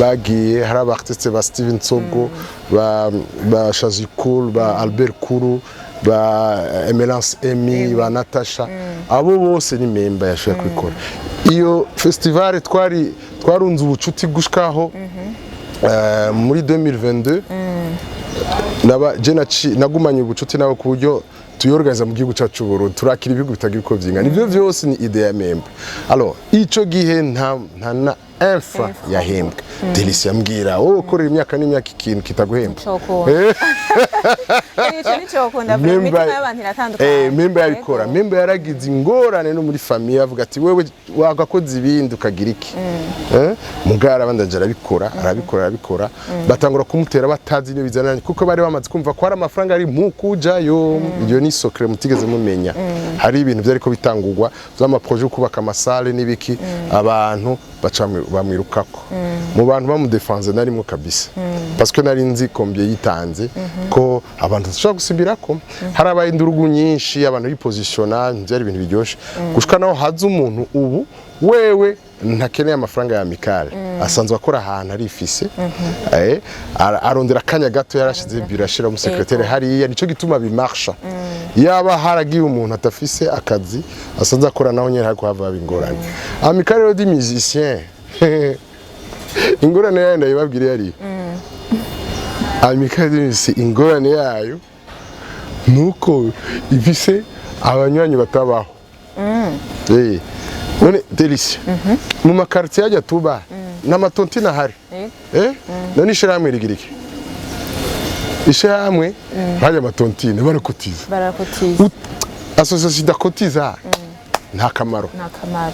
bagiye, hari aba artiste ba Steven Tsogo, ba Shazi Cool, ba Albert Kuru, ba Emelance Emi, ba Natasha, abo bose ni memba yashoboye kubikora. Iyo festival twari twarunze ubucuti gushikaho muri 2022 naba je nagumanye ubucuti nabo ku buryo tuyorganiza mu gihugu cyacu Burundi, turakira ibihugu bitagira uko vyingana. Ivyo vyose ni idée ya memba. Alors ico gihe nta na infra yahembwe. Delicia yambwira: "Wowe ukorera imyaka n'imyaka ikintu kitaguhemba." Cokunda. Ico ni cokunda. Imitima y'abantu iratandukanye. Memba yabikora. Memba yaragize ingorane no muri famille, avuga ati: "Wewe wagakoze ibindi ukagira iki?" Mugara arabandanje arabikora, arabikora, arabikora. Batangura kumutera batazi ibyo bizananye, kuko bari bamaze kumva ko hari amafaranga ari mu kujayo. Iyo ni secret mutigeze mumenya. Hari ibintu byariko bitangurwa vy'amaprojet yo kubaka amasale n'ibiki, abantu baca bamwirukako. Mu bantu bamudefanze narimwo kabisa, parce que nari nzi combien yitanze, ko abantu dushobora gusimbirako. Harabaye indurugu nyinshi, abantu bipositiona, byari ibintu biryoshe gushika naho haza umuntu ubu wewe ntakeneye amafaranga ya Amicale, asanzwe akora ahantu arifise, arondera akanya gato, yarashize biro, ashira umusekretere hariya. Nico gituma bimarsha. Yaba haragiye umuntu atafise akazi asanzwe akora, naho nyene hariko hava ingorane. Amicale rero des Musiciens, ingorane yayo ndayibabwira yari Amicale des Musiciens, ingorane yayo nuko ifise abanywanyi batabaho. None Delicia, mu makartier ajya tuba n'amatontine ahari, none ishirahamwe rigira iki? Ishirahamwe hajya amatontine barakotiza. Barakotiza. Association idakotiza nta kamaro. Nta kamaro.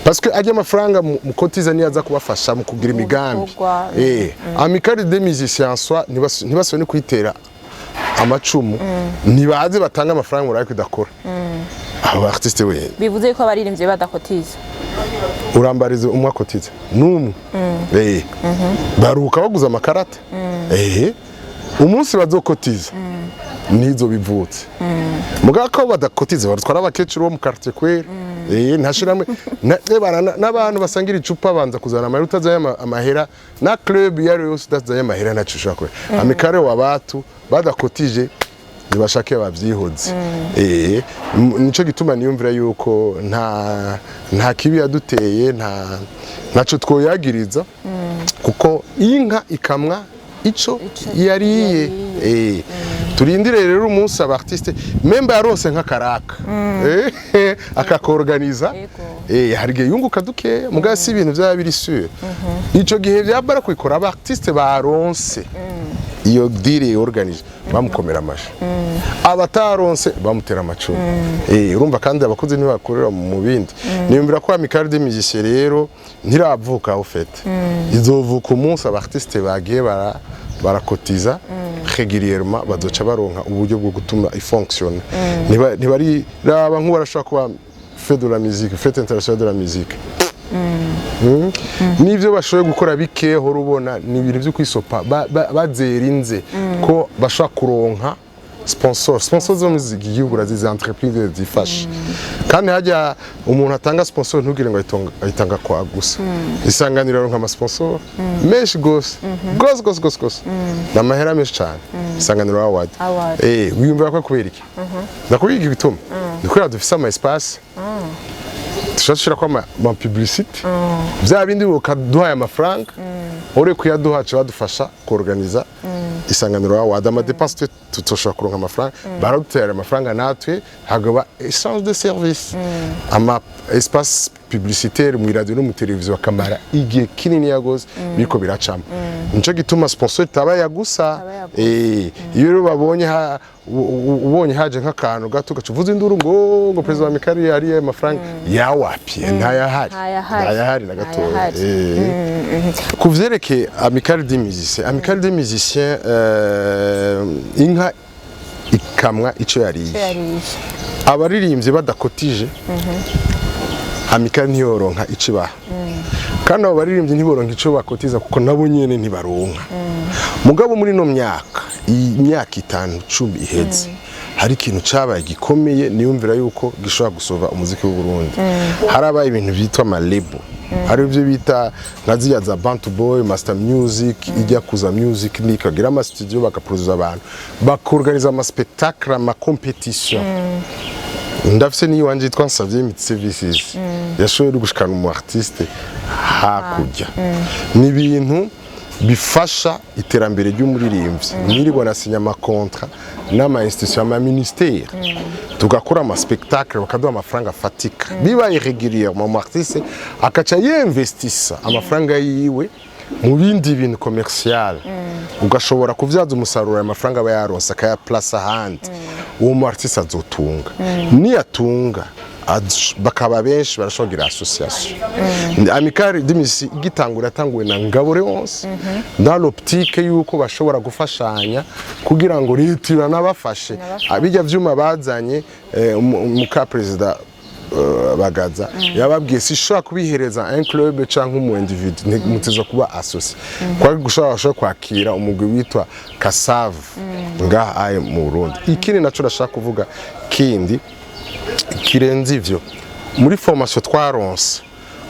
Parce que ajya amafaranga mukotiza niyo aza kubafasha mu kugira imigambi. Bikorwa. Amicale des Musiciens en soi ntibasubire kuyitera. Amacumu ntibaze batanga amafaranga ngo ariko idakora abo artiste we. Bivuze ko abaririmbyi badakotiza? Urambariza umwe akotiza n'umwe, baruhuka baguze amakarata. Umunsi bazokotiza nizo bivutse, mugabo ko badakotiza batwara abakecuru bo mu quartier kwera. Ntashirame n'abantu basangira icupa banza kuzana amahera. Utazanye amahera na club iyo ari yo yose, utazanye amahera ntacyo ushobora kubera. Amicale wabatu badakotije ntibashake babyihoze. Nico gituma niyumvira yuko nta kibi yaduteye, ntaco twoyagiriza, kuko inka ikamwa ico yariye. Turindire rero umunsi aba artiste memba yaronse nk'akaraka, akakorganiza. Hari igihe yunguka dukeya, mugabo si ibintu byaba biri sûr. Ico gihe byabara kwikora aba artiste baronse iyo deal yorganije bamukomera amashi, abataronse bamutera amacumu. Urumva kandi abakozi ntibakorera mu bindi. Niyumvira ko Amicale des musiciens rero ntiravuka au fait, izovuka umunsi aba artiste bagiye barakotiza régulièrement, bazoca baronka uburyo bwo gutuma ifonctionne. Ntibari raba nk'ubu barashobora kuba fête de la musique, fête internationale de la musique. N'ibyo bashoboye gukora bikeho, urubona ni ibintu byo kwisopa bazerinze ko bashobora kuronka sponsor. Sponsor zo mu gihugu urazizi, entreprise zifasha. Kandi hajya umuntu atanga sponsor, ntugire ngo ayitanga kwa gusa. Isanganiro aronka ama sponsor menshi gose gose gose gose gose, ni amahera menshi cyane Isanganiro Award. Award. Wiyumvira ko kubera iki? Ndakubwira ibituma ni kubera dufise ama espace dushobora dushirako ama publicité, bya bindi ukaduhaye amafaranga uri kuyaduha ca badufasha kuorganiza Isanganiro Award. Ama dépenses twe tutoshobora kuronka amafaranga, baradutera amafaranga, natwe hagaba échange de service, ama espace publicitaire mu radio no mu televiziyo bakamara igihe kinini yagoze biriko biracamo. Nico gituma sponsor itaba yagusa. Itaba yagusa. Iyo rero babonye ubonye haje nk'akantu gato gaca uvuza induru ngo perezida wa Amicale yariye amafaranga yawapi, ntayahari. Ntayahari. Ntayahari na gatoya. Ntayahari. Ku vyerekeye Amicale des musiciens, Amicale des musiciens, inka ikamwa ico yariye. Icyo yariye. Abaririmbyi badakotije, Amicale ntiyoronka ico ibaha, kandi abo baririmbyi ntiboronka ico bakotiza kuko nabo nyene ntibaronka. Mugabo muri no myaka, iyi myaka 5, 10 iheze, hari ikintu cabaye gikomeye niyumvira yuko gishobora gusova umuziki w'u Burundi. Harabaye ibintu byitwa ama label, hari ibyo bita nka ziriya za Bantu Boy, Master Music, ijya kuza music nikagira ama studio, bakaproduza abantu, bakorganiza ama spectacle, ama competition. Ndafise n'iwanje yitwa Nsavye Imiti Services yashoboye gushikana umu artiste hakurya. Ni ibintu bifasha iterambere ry'umuririmbyi. Mwirirwa nasinya ama contrat n'ama institution, ama ministère, tugakora ama spectacle, bakaduha amafaranga afatika. Bibaye régulièrement, mu artiste akaca yinvestisa amafaranga yiwe mu bindi bintu commercial, ugashobora kubyaza umusaruro ayo mafaranga aba yaronse, akayaplasa ahandi. Uwo mu artiste azotunga, niyatunga bakaba benshi, barashobora kugira association. Amicale des musiciens igitangura yatanguwe na Ngabo Leonce dans l'optique yuko bashobora gufashanya kugira ngo leta iranabafashe. Bijya vyuma bazanye, muka perezida Bagaza yababwiye: "Sishobora kubihereza un club canke umu individu, muteza kuba associé." Kwa gushobora bashobora kwakira umugwi witwa Kasave ngaha aye mu Burundi. Ikindi naco ndashaka kuvuga kindi kirenze ivyo, muri formation twaronse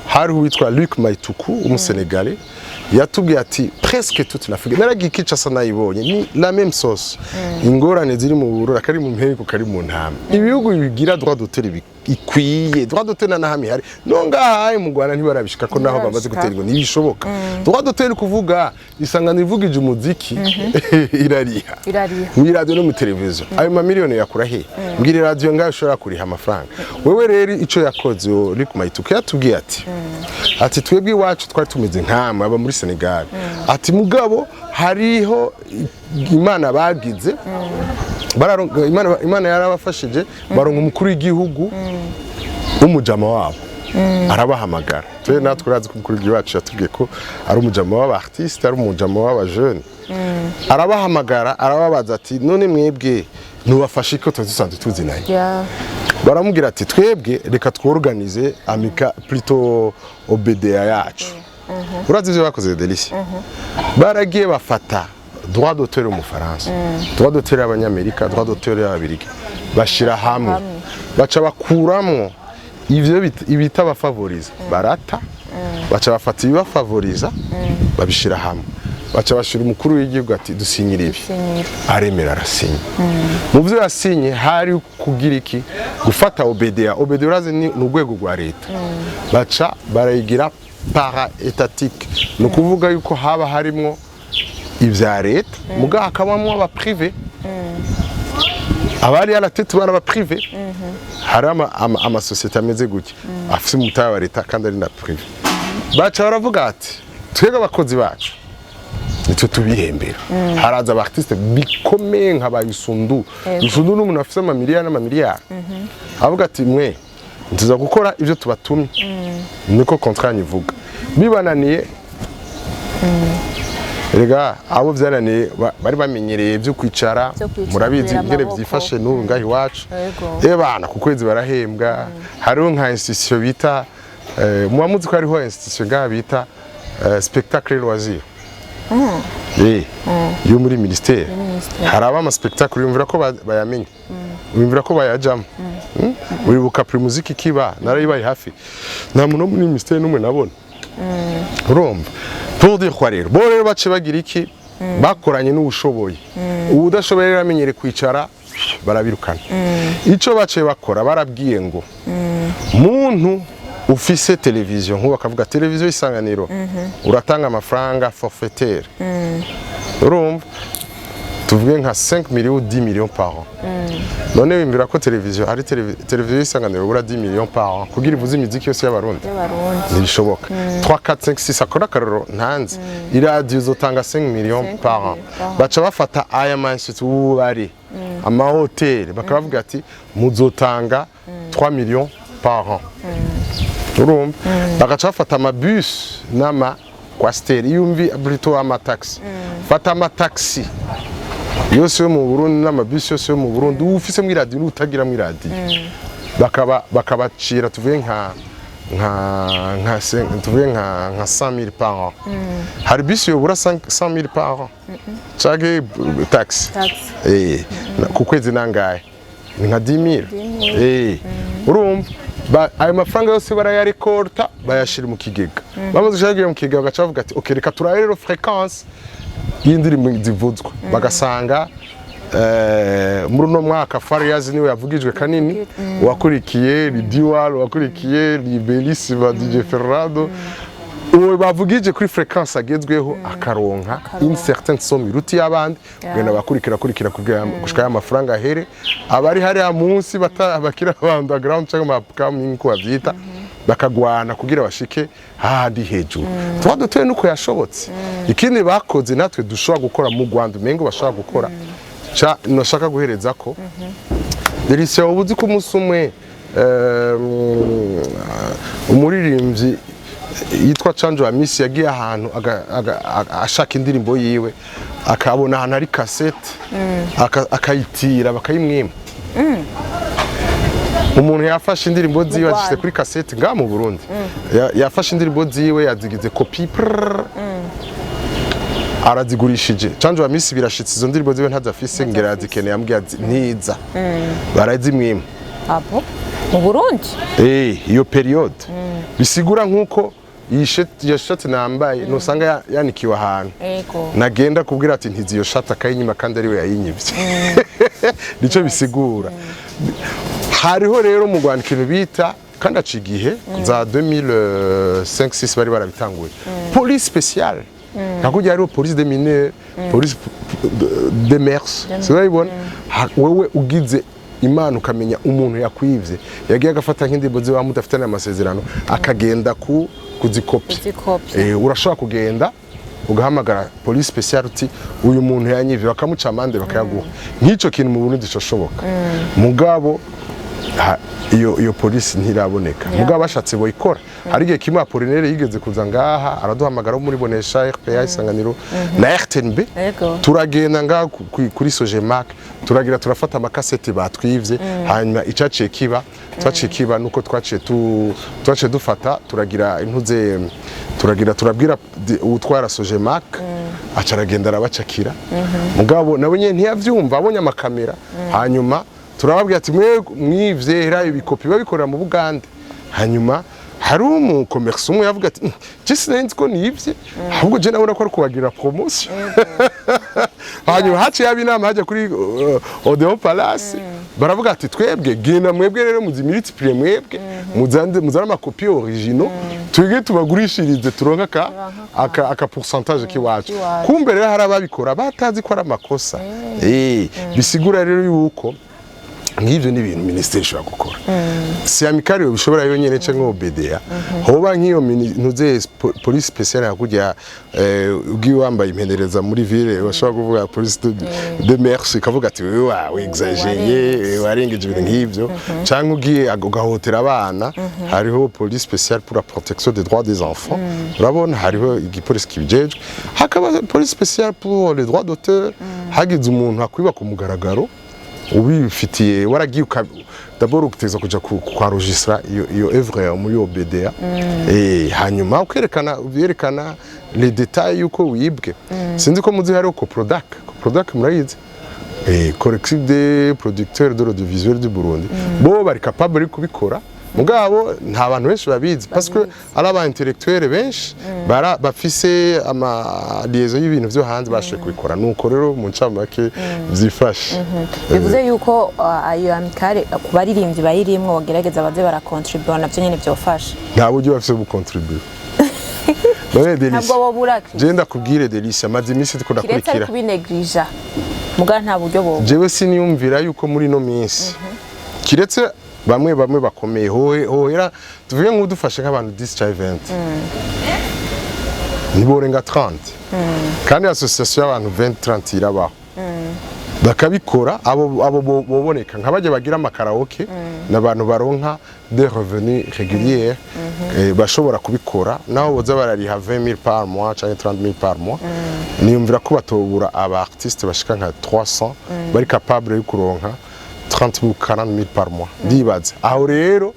hariho uwitwa Luc Maituku w'umusenegale, yatubwiye ati presque toute l'Afrique, naragiye Kinshasa nayibonye, ni la même sauce. Ingorane ziri mu Burura kari mu mpeko kari mu ntama, ibihugu bigira droit d'auteur ikwiye, droit d'auteur na hamwe hari no ngaha mu Rwanda ntibarabishika ko naho bamaze Ntibarabishika. gutera ngo ntibishoboka. Droit d'auteur kuvuga Isangano ivugije umuziki irariha. Irariha. Mu radio no mu televiziyo, ayo mamiliyoni yakura he? Mbwira radio ngaho ushobora kuriha amafaranga wewe. Rero ico yakoze uwo Luc Maituku, yatubwiye ati twebwe iwacu twari tumeze nkamwe aba muri Senegal, ati mugabo hariho imana bagize Imana yarabafashije baronka umukuru w'igihugu w'umujama wabo. Arabahamagara. Twe natwe urazi ko umukuru w'igihugu wacu yatubwiye ko ari umujama w'aba artiste, ari umujama w'aba jeune. Arabahamagara, arababaza ati: "None mwebwe ntubafashe ko tuba dusanzwe tuzinanye?" Baramubwira ati: "Twebwe reka tworganize amicale, plutôt OBDA yacu." Urazi ibyo bakoze, Delicia? Baragiye bafata droit d'auteur y'Umufaransa, droit d'auteur y'Abanyamerika, droit d'auteur y'Ababirigi, bashira hamwe, baca bakuramwo ivyo ibitabafavoriza, barata, baca bafata ibibafavoriza, babishira hamwe, baca bashira umukuru w'igihugu ati: "Dusinyire ibi." Sinyira. Aremera, arasinya. Mu byo yasinye hari kugira iki? Gufata OBDA. OBDA urazi ni urwego rwa leta, baca barayigira para étatique. Ni ukuvuga yuko haba harimwo ibya leta, muga hakabamwo aba privé, abari à la tête bari aba privé. Hari amasosiyete ameze gutya afise umutahe wa leta kandi ari na privé. Baca baravuga ati: "Twebwe abakozi bacu nitwe tubihembera." Haraza aba artiste bikomeye nka ba Yusundu. Yusundu ni umuntu afise amamiliyari n'amamiliyari. Avuga ati: "Mwe tuza gukora ibyo tubatumye, niko contrat ivuga. Bibananiye." Rega abo byananiye bari bamenyereye byo kwicara. Byo kwicara, murabizi kubera ingene amaboko. vyifashe n'ubu ngaho iwacu. Ebana, ku kwezi barahembwa. Hariho nka institution bita muba muzi ko hariho institution ngaha bita spectacle loisir yo muri ministère. Ministère. Haraba ama spectacle, yumvira ko bayamenya, wumvira ko bayajamo. Uribuka Primusic kiba, narayibaye hafi, nta muntu wo muri ministère n'umwe nabona. Urumva, pour dire quoi rero? Bo rero bace bagira iki? Bakoranye n'uwushoboye. Uwudashoboye rero amenyere kwicara, barabirukana. Ico bace bakora, barabwiye ngo muntu ufise televiziyo, nk'ubu bakavuga televiziyo Isanganiro, uratanga amafaranga forfaitaire, urumva, tuvuge nka 5 millions ou 10 millions par an. None wiyumvira ko televiziyo ari televiziyo Isanganiro ubura 10 millions par an kugira ivuze imiziki yose y'Abarundi? Y'Abarundi. Ntibishoboka. 3 4 5 6, akora akarorero ntanze, iradiyo uzotanga 5 millions 5 par an. millions par an. Baca bafata aya ma institut, ububari, amahoteli, bakabavuga ati: "Muzotanga 3 millions par an." Urumva, bagaca bafata amabus n'ama coaster, yumvi plutôt amataxi, fata amataxi yose yo mu Burundi n'amabisi yose yo mu Burundi, ufise mu iradiyo n'utagira mu iradiyo, bakaba bakabacira tuvuge nka tuvuge nka 100 000 par an. Hari bisi yobura 100 000 par an canke taxi? Taxi. Ku kwezi nangahe? Ni nka 10 000. Urumva, ayo mafaranga yose barayarekorta, bayashira mu kigega. Bamaze kushira mu kigega, bagaca bavuga ati: "Okay, reka turabe rero fréquence y'indirimbo zivuzwa." Bagasanga muri uno mwaka Fariaz niwe yavugijwe kanini, uwakurikiye ni Diwal, uwakurikiye ni Bellissima DJ Ferrando. Uwo bavugije kuri fréquence agezweho akaronka une certaine somme iruta iy'abandi. Kugenda bakurikira kurikira kugira gushika ya mafaranga ahere, abari hariya munsi bakira aba underground cyangwa ama upcoming nkuko bavyita, bakagwana kugira bashike hahandi hejuru. Tuba dutuye nuko yashobotse. Ikindi bakoze natwe dushobora gukora mu Rwanda, umengo bashobora gukora ca nashaka guhereza ko Delicia, ubu uzi ko umunsi umwe umuririmbyi yitwa Canjo wa Misi yagiye ahantu ashaka indirimbo yiwe, akabona ahantu hari cassette, akayitira, bakayimwima. Umuntu yafashe indirimbo ziwe Rwanda. azishyize kuri cassette ngaha mu Burundi. Yafashe indirimbo ziwe, yazigize copie, prrr, arazigurishije. Canjo wa Misi birashitse, izo ndirimbo ziwe ntazafise, ngera yazikeneye, ambwiye ati: "Ntiza." Barazimwima. Abo mu Burundi? Iyo période bisigura nkuko iyi iyo shati nambaye nusanga yanikiwe ahantu, nagenda kubwira ati: "Ntizi iyo shati," akayinyima kandi ariwe yayinyivye. Nico bisigura. Hariho rero mu Rwanda ikintu bita, kandi aca igihe za 2005 6 bari barabitanguye, police spéciale, nka kurya hariho police des mineurs, police des mœurs, sinabibona. Wewe ugize Imana ukamenya umuntu yakwivye, yagiye agafata nk'indirimbo ziwe mudafitanye amasezerano, akagenda ku kuzikopi. Kuzikopi. Urashobora kugenda ugahamagara police spéciale uti: "Uyu muntu yanyivye," bakamuca amande, bakayaguha. Nk'icyo kintu mu Burundi coshoboka, mugabo Iyo polisi ntiraboneka, mugabo bashatse boyikora. Hari igihe kimwe Apollinaire yigeze kuza ngaha, araduhamagara wo muri Bonesha, RPA, Isanganiro na RTNB. Turagenda ngaha kuri Sogemac, turagira turafata amakasete batwivye. Hanyuma icaciye kiba, twaciye kiba nuko twaciye dufata, turagira intuze, turagira turabwira uwutwara Sogemac, aca aragenda arabacakira. Mugabo nawe nyene ntiyavyumva, abonye amakamera. Hanyuma turababwira ati: "Mwe mwivye era ibikopi babikorera mu Bugande." Hanyuma hari umu commerce umwe yavuga ati: "Je sinari ko nivye, ahubwo je nabona ko ari kubagira promotion." Hanyuma haciye haba inama hajya kuri Odeo Palace, baravuga ati: "Twebwe genda mwebwe rero muzimultiplier, mwebwe muzane amakopi originaux, twebwe tubagurishirize, turonke aka pourcentage kiwacu." Kiwacu. Kumbe rero hari ababikora batazi ko ari amakosa. Bisigura rero yuko nk'ivyo ni ibintu minisiteri ishobora gukora, si amicale bishobora yonyene canke OBDA. Hoba nk'iyo ntuze police spéciale hakurya, ugiye wambaye impenereza muri ville, bashobora kuvuga police de mœurs, ikavuga ati: "Wewe wawe exagéré, warengeje," ibintu nk'ivyo. Canke ugiye ugahotera abana, hariho police spéciale pour la protection des droits des enfants. Urabona hariho igipolisi kibijejwe, hakaba police spéciale pour les droits d'auteur. Hagize umuntu akwiba ku mugaragaro ubifitiye, waragiye d'abord utegereza kuja kwa registra iyo œuvre yawe muri OBDA, hanyuma ukerekana, uyerekana les détails yuko wibwe. Sinzi ko muzi, hariho Coprodac. Coprodac murayizi? Collectif des producteurs de l'audiovisuel du Burundi. Bo bari capable yo kubikora, mugabo nta bantu benshi babizi, parce que ari aba intellectuels benshi bafise ama liaison y'ibintu vyo hanze bashoboye kubikora. Nuko rero mu ncamake vyifashe. Bivuze yuko ayo amicale, ku baririmbyi bayirimwo, bagerageza baze barakontribuwa, navyo nyene vyofasha. Nta buryo bafise bwo gukontribuer none, Delicia. Ntabwo bobura. Je ndakubwire, Delicia, maze iminsi ndiko kiretse ari ndakurikira. kubinegrija, muga nta buryo bobura. Jewe siniyumvira yuko muri ino minsi, kiretse bamwe bamwe bakomeye, hohera tuvuge nk'udufashe nk'abantu 10 canke 20, ntiborenga 30. Kandi association y'abantu 20 30 irabaho, bakabikora. Abo boboneka nka bajya bagira amakaraoke, n'abantu baronka des revenus réguliers, bashobora kubikora naho boza barariha 20 000 par mois canke 30 000 par mois. Niyumvira ko batobura aba artiste bashika nka 300 bari capable yo kuronka 30 ou 40 000 par mois. Ndibaza aho rero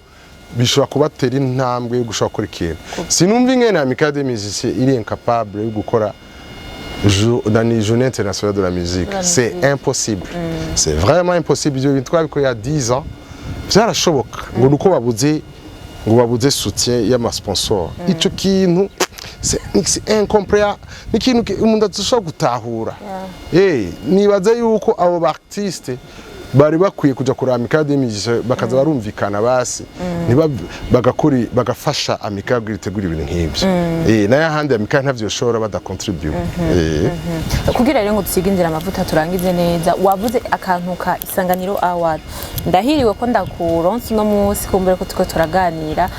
bishobora kubatera intambwe yo gushobora gukora ikintu. Sinumva ingene Amicale des musiciens iri incapable yo gukora dans Journée internationale de la musique. C'est impossible, c'est vraiment impossible. Ibyo bintu twabikoye il y a 10 ans, byarashoboka. Ngo nuko babuze, ngo babuze soutien y'amasponsor. Ico kintu c'est incompréhensible, ni ikintu umuntu adashobora gutahura. Nibaza yuko abo ba artiste bari bakwiye kuja kuraba Amicale des musiciens, bakaza barumvikana basi, niba bagakora, bagafasha Amicale kugira itegura ibintu nk'ibyo. Nayo ahandi Amicale ntavyo yoshobora badacontribuye. Kugira rero ngo dusige inzira amavuta, turangize neza, wavuze akantu ka Isanganiro Award. Ndahiriwe ko ndakuronse uno munsi, kumbure ko turiko turaganira.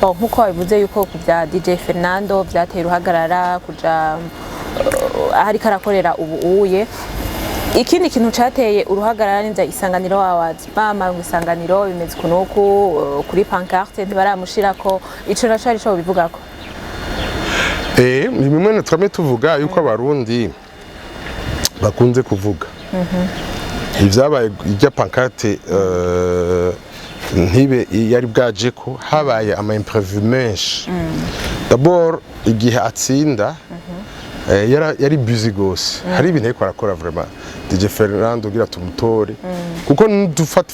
Bon, nkuko wabivuze yuko ku bya DJ Fernando vyateye uruhagarara kuja aho ariko arakorera ubu uye. Ikindi kintu cateye uruhagarara n'ivya Isanganiro Awards, mama ngo Isanganiro bimeze kunuku, kuri pancarte ntibaramushirako. Ico naco ari co bivugako? Ni bimwe twamye tuvuga yuko Abarundi bakunze kuvuga ibyabaye. Ijya pancarte ntibe yari bwaje ko habaye ama imprévu menshi. D'abord igihe atsinda, yari busy gose, hari ibintu ariko arakora vraiment DJ Fernando ugira tumutore, kuko ntidupfa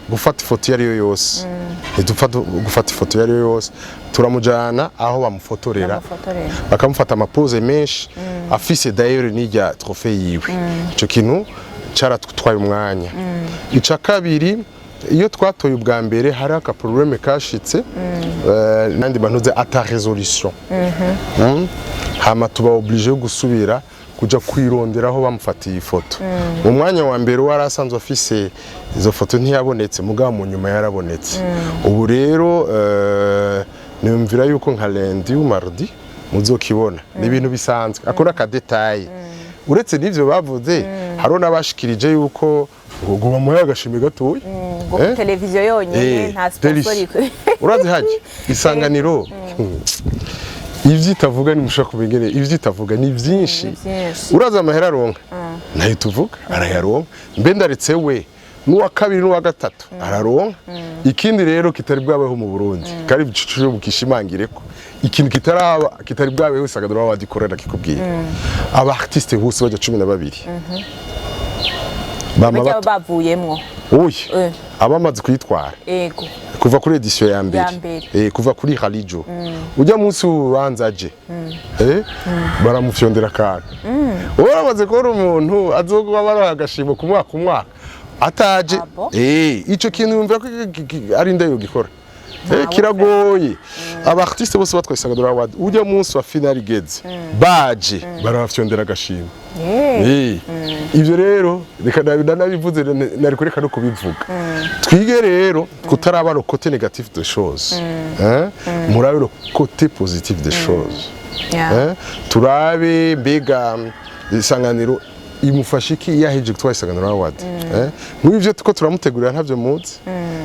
gufata ifoto iyo ari yo yose, ntidupfa gufata ifoto iyo ari yo yose. Turamujana aho bamufotorera, Bamufotorera. bakamufata amapose menshi, afise d'ailleurs n'irya trophée yiwe. Ico kintu caratwaye umwanya. Ica kabiri, iyo twatoye ubwa mbere, hari aka problème kashitse, nandi bantuze ata résolution. Hama tuba obligé yo gusubira kuja kwironderaho bamufatiye ifoto. Mu mwanya wa mbere wari asanzwe afise izo foto ntiyabonetse, mugabo mu nyuma yarabonetse. Ubu rero niyumvira yuko nka lundi ou mardi muzokibona. Ni ibintu bisanzwe, akora aka détail. Uretse n'ivyo bavuze, hariho n'abashikirije yuko Ngo bamuhe agashimwe gatoya. Ngo Eh? televiziyo yonyine, nta sponsor. Delicious. Urazi haje Isanganiro, ivyo itavuga nimushaka kumenya ivyo itavuga ni byinshi. Ni byinshi. Urazi amahera aronka, nayo tuvuga arayaronka, mbe ndaretse we n'uwa kabiri n'uwa gatatu araronka. Ikindi rero kitari bwabeho mu Burundi, kari ibicucu bukishimangireko ikintu kitaraba, kitari bwabeho, Isanganiro baba bagikorera kikubwira aba artiste bose bajya 12 bama bajya bavuyemwo. Oya, abamaze kuyitwara kuva kuri édition ya mbere. Ya mbere. Kuva kuri Halijo ujya munsi w'urubanza aje, baramufyondera akantu. Uramaze kubona umuntu azokuba baroha agashimo ku mwaka ku mwaka ataje? Ah bon? Ico kintu yumvira ko ari nde gikora? Ntawe. Kiragoye. Aba artiste bose batwaye Isanganiro Award, ujya munsi wa finale igeze baje barabafyondera agashimo. Ivyo rero reka nanabivuze, nari kureka no kubivuga. Twige rero kutaraba le côté négatif des choses, hein? Murabe le côté positif des choses. Hein? Turabe mbega Isanganiro imufasha iki iyo aheje gutwara Isanganiro Award, eh? Muri ivyo tuko turamutegurira, ntavyo muzi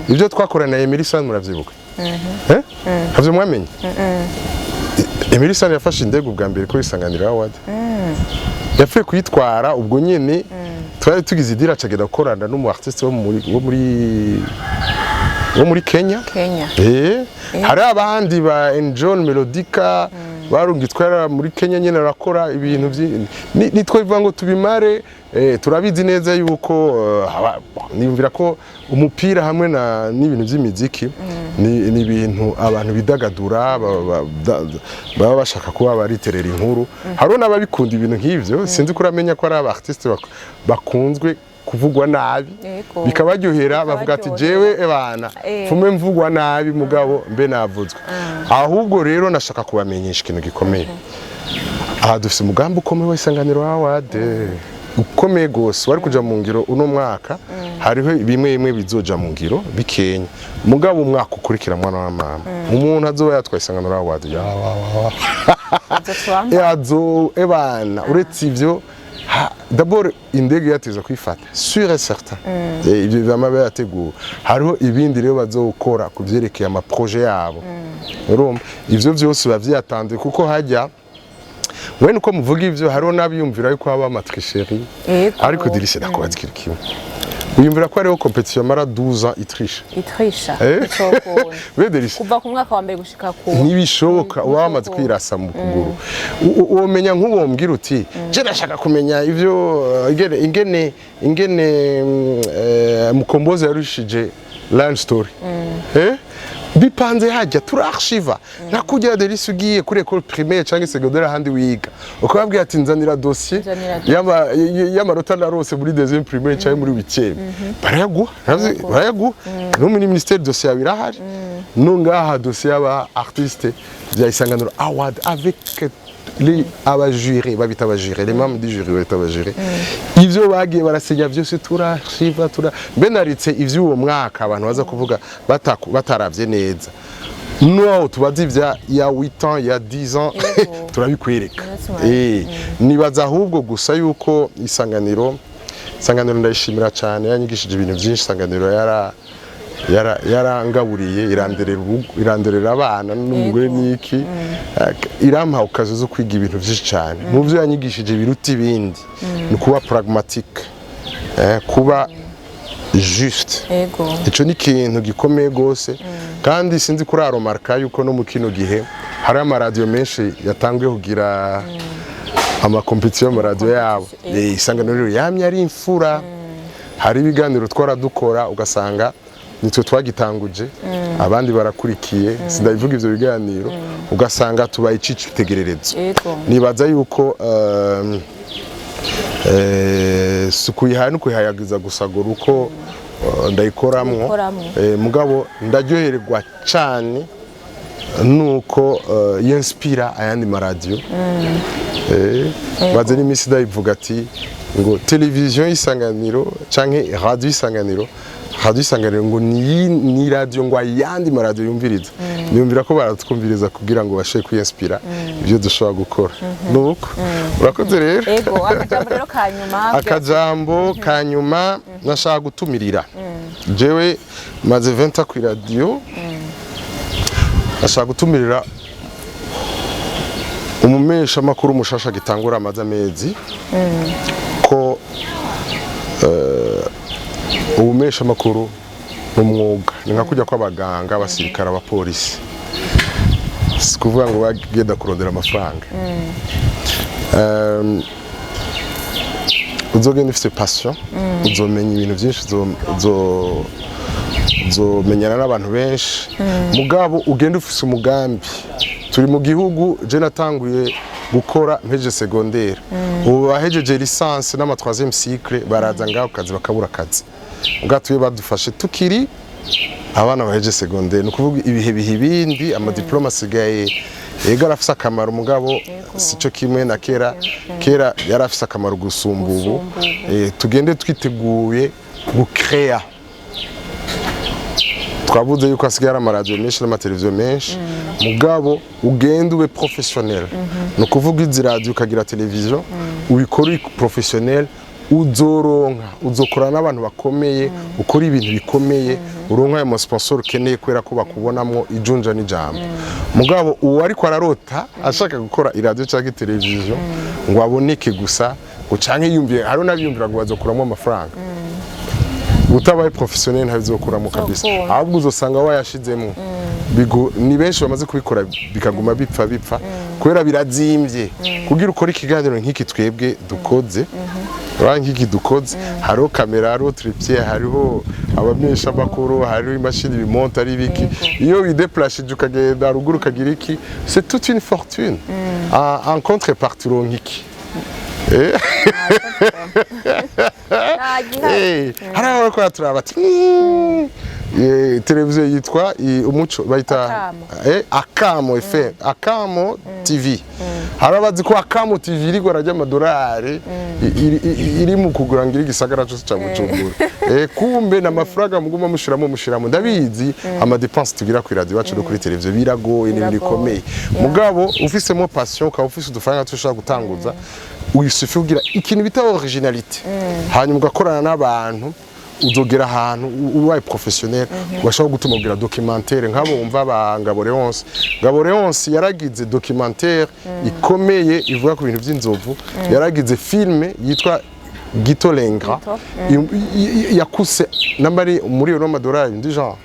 ivyo twakorana na Emery San, muravyibuka, eh? Ntavyo mwamenye? Emery San yafashe indege ubwa mbere kuri Isanganiro Award, yapfuye kuyitwara ubwo nyene twari tugize idira, acagenda gukorana n'umu artiste wo muri Kenya. Kenya. Hari abandi ba Enjon Melodica barungitwara muri Kenya nyene, arakora ibintu nitwe bivuga ngo tubimare. Turabizi neza yuko niyumvira ko umupira hamwe na n'ibintu by'imiziki ni ibintu abantu bidagadura, baba bashaka kuba bariterera inkuru. Hariho n'ababikunda ibintu nk'ivyo. Sinzi ko uramenya ko ari aba artiste bakunzwe kuvugwa nabi, bikabaryohera, bavuga ati Bikabaryohera. jewe ebana fume mvugwa nabi, mugabo mbe navuzwe. Ahubwo rero nashaka kubamenyesha ikintu gikomeye. Aha dufise umugambi ukomeye wa Isanganiro Award, ukomeye gose, wari kuja mu ngiro uno mwaka. Hariho bimwe bimwe bizoja mu ngiro bikenya, mugabo umwaka ukurikira, mwana wa mama, umuntu azoba yatwaye Isanganiro Award ya wa wa wa Azotwamba. Yazo ebana. Uretse ivyo, d'abord indege yateza kwifata, sûr et certain. Ibyo bama bayateguwe. Hariho ibindi rero bazokora ku vyerekeye ama projet yabo. Urumva ivyo vyose biba vyatanze, kuko hajya wene uko muvuga ivyo, hariho n'abiyumvira yuko haba ama tricherie. Ariko Dirisi, ndakubaza ikintu kimwe: wiyumvira ko hariho compétition mara 12 ans itrisha? Itrisha? Eh? Icokunda. Be Dirisi. Kuva ku mwaka wa mbere gushika ku Ntibishoboka. Uba wamaze kwirasa mu kuguru. Womenya nk'uwo mbwira uti je ndashaka kumenya ivyo ingene Mukombozi yarushije Lion Story, bipanze hajya, turarchiva. Nka Delisi ugiye kuri école primaire cyangwa secondaire ahandi wiga, ukababwira ati nzanira dossier Nzanira dossier. y'amanota narose muri deuxième primaire cyangwa muri huitième, barayaguha. Barayaguha. No muri ministère dossier yawe irahari. No ngaha dossier y'aba artiste bya Isanganiro Award avec les abajuré, babita abajuré, les membres du jury babita abajuré, ivyo bagiye barasinya vyose turarchiva. Tura mbe naritse ivy'uwo mwaka, abantu baza kuvuga bataravye neza. No tubaza ivya ya 8 ans, ya 10 ans, turabikwereka. That's right. Nibaza ahubwo gusa yuko Isanganiro ndayishimira cyane, yanyigishije ibintu byinshi. Isanganiro yarangaburiye, iranderera iranderera abana n'umugore n'iki, irampa ukazi zo kwiga ibintu byinshi cyane. Mu byo yanyigishije biruta ibindi ni kuba pragmatique, kuba juste. Ico ni ikintu gikomeye gose. Kandi sinzi kuri aromarka yuko no mu kino gihe hari amaradiyo menshi yatanguye kugira ama compétition y'amaradiyo yabo. Isanganiro rero yamye ari imfura. Hari ibiganiro twara dukora ugasanga nitwe twagitanguje, abandi barakurikiye. Sindabivuga ivyo biganiro, ugasanga tubaye icitegererezo. Nibaza yuko si ukuyihaye no kuyihayagiza gusa ngo uko ndayikoramwo. Uyikoramwo. Mugabo ndaryoherwa cyane nuko yinspira ayandi maradiyo. Maze n'iminsi ndayivuga ati ngo televiziyo y'Isanganiro canke radiyo y'Isanganiro Radio Isanganiro ngo ni radio ngo ayandi maradiyo yumviriza, niyumvira ko baratwumviriza kugira ngo bashe kwiyinspira ibyo dushobora gukora. Nuko urakoze rero. Ego, akajambo rero ka nyuma. Akajambo ka nyuma, nashaka gutumirira, jewe maze 20 ku radio, nashaka gutumirira umumesha makuru mushasha gitangura amaze amezi ko ubumesha makuru ni umwuga, ni nka kujya kw'abaganga, abasirikare, abapolisi. Si kuvuga ngo bagenda kurondera amafaranga. Uzogenda ufite passion, uzomenya ibintu byinshi, uzomenyana n'abantu benshi, mugabo ugenda ufise umugambi. Turi mu gihugu, je natanguye gukora mpejeje secondaire, ubu bahejeje licence n'ama 3e cycle baraza ngaho kazi bakabura akazi. Ubwo badufashe tukiri abana baheje secondaire, ni ukuvuga ibihe biha ibindi, amadiplome asigaye yego arafise akamaro, mugabo sico kimwe na kera. Kera yari afise akamaro gusumba ubu. Gusumba ubu. Tugende twiteguye gucrea. Twavuze yuko hasigaye hari amaradiyo menshi n'amateleviziyo menshi, mugabo ugende ube professionnel. Ni ukuvuga izi radiyo, ukagira televiziyo, ubikora uri professionnel, uzoronka, uzokorana n'abantu bakomeye, ukora ibintu bikomeye, uronka ayo masponsor ukeneye kubera ko bakubonamwo ijunja n'ijambo. Mugabo uwo ariko ararota ashaka gukora iradiyo cyangwa televiziyo ngo aboneke gusa, ngo canke yumviye, hariho n'abiyumvira ngo bazokuramo amafaranga, utabaye professionnel ntabizokuramo kabisa. Uzokura. Ahubwo uzosanga wayashizemo. Ni benshi bamaze kubikora bikaguma bipfa bipfa kubera birazimvye. Kugira ukore ikiganiro nk'iki twebwe dukoze, urabona nk'iki dukoze, hariho kamera, hariho trépied, hariho abamenyeshamakuru, hariho imashini bimonta, ari ibiki. Iyo wideplashije ukagenda ruguru ukagira iki, c'est toute une fortune. En contrepartie uronka iki? Nta gihari. Hari aho bariko baraturaba bati televiziyo yitwa Umuco bayita Akamo. Akamo FM, Akamo TV. Hari abazi ko Akamo TV iriko rajya amadolari, iri mu kugura ngira igisagara cyose ca Bujumbura. Kumbe na mafaranga muguma mushiramo, ndabizi ama dépenses tugira ku radio iwacu no kuri televiziyo biragoye, ni ibintu bikomeye. Mugabo ufisemo passion, ukaba ufise udufaranga tushobora gutanguza, wisufi kugira ikintu bita originalité, hanyuma ugakorana n'abantu, uzogera ahantu ubaye professionnel bashobora gutuma ugira documentaire nk'abo wumva ba Ngabo Leonce. Ngabo Leonce yaragize documentaire ikomeye ivuga ku bintu by'inzovu, yaragize filme yitwa Gito Lengra. Gito, yakuse n'amari umuriyoni w'amadolari ndi genre,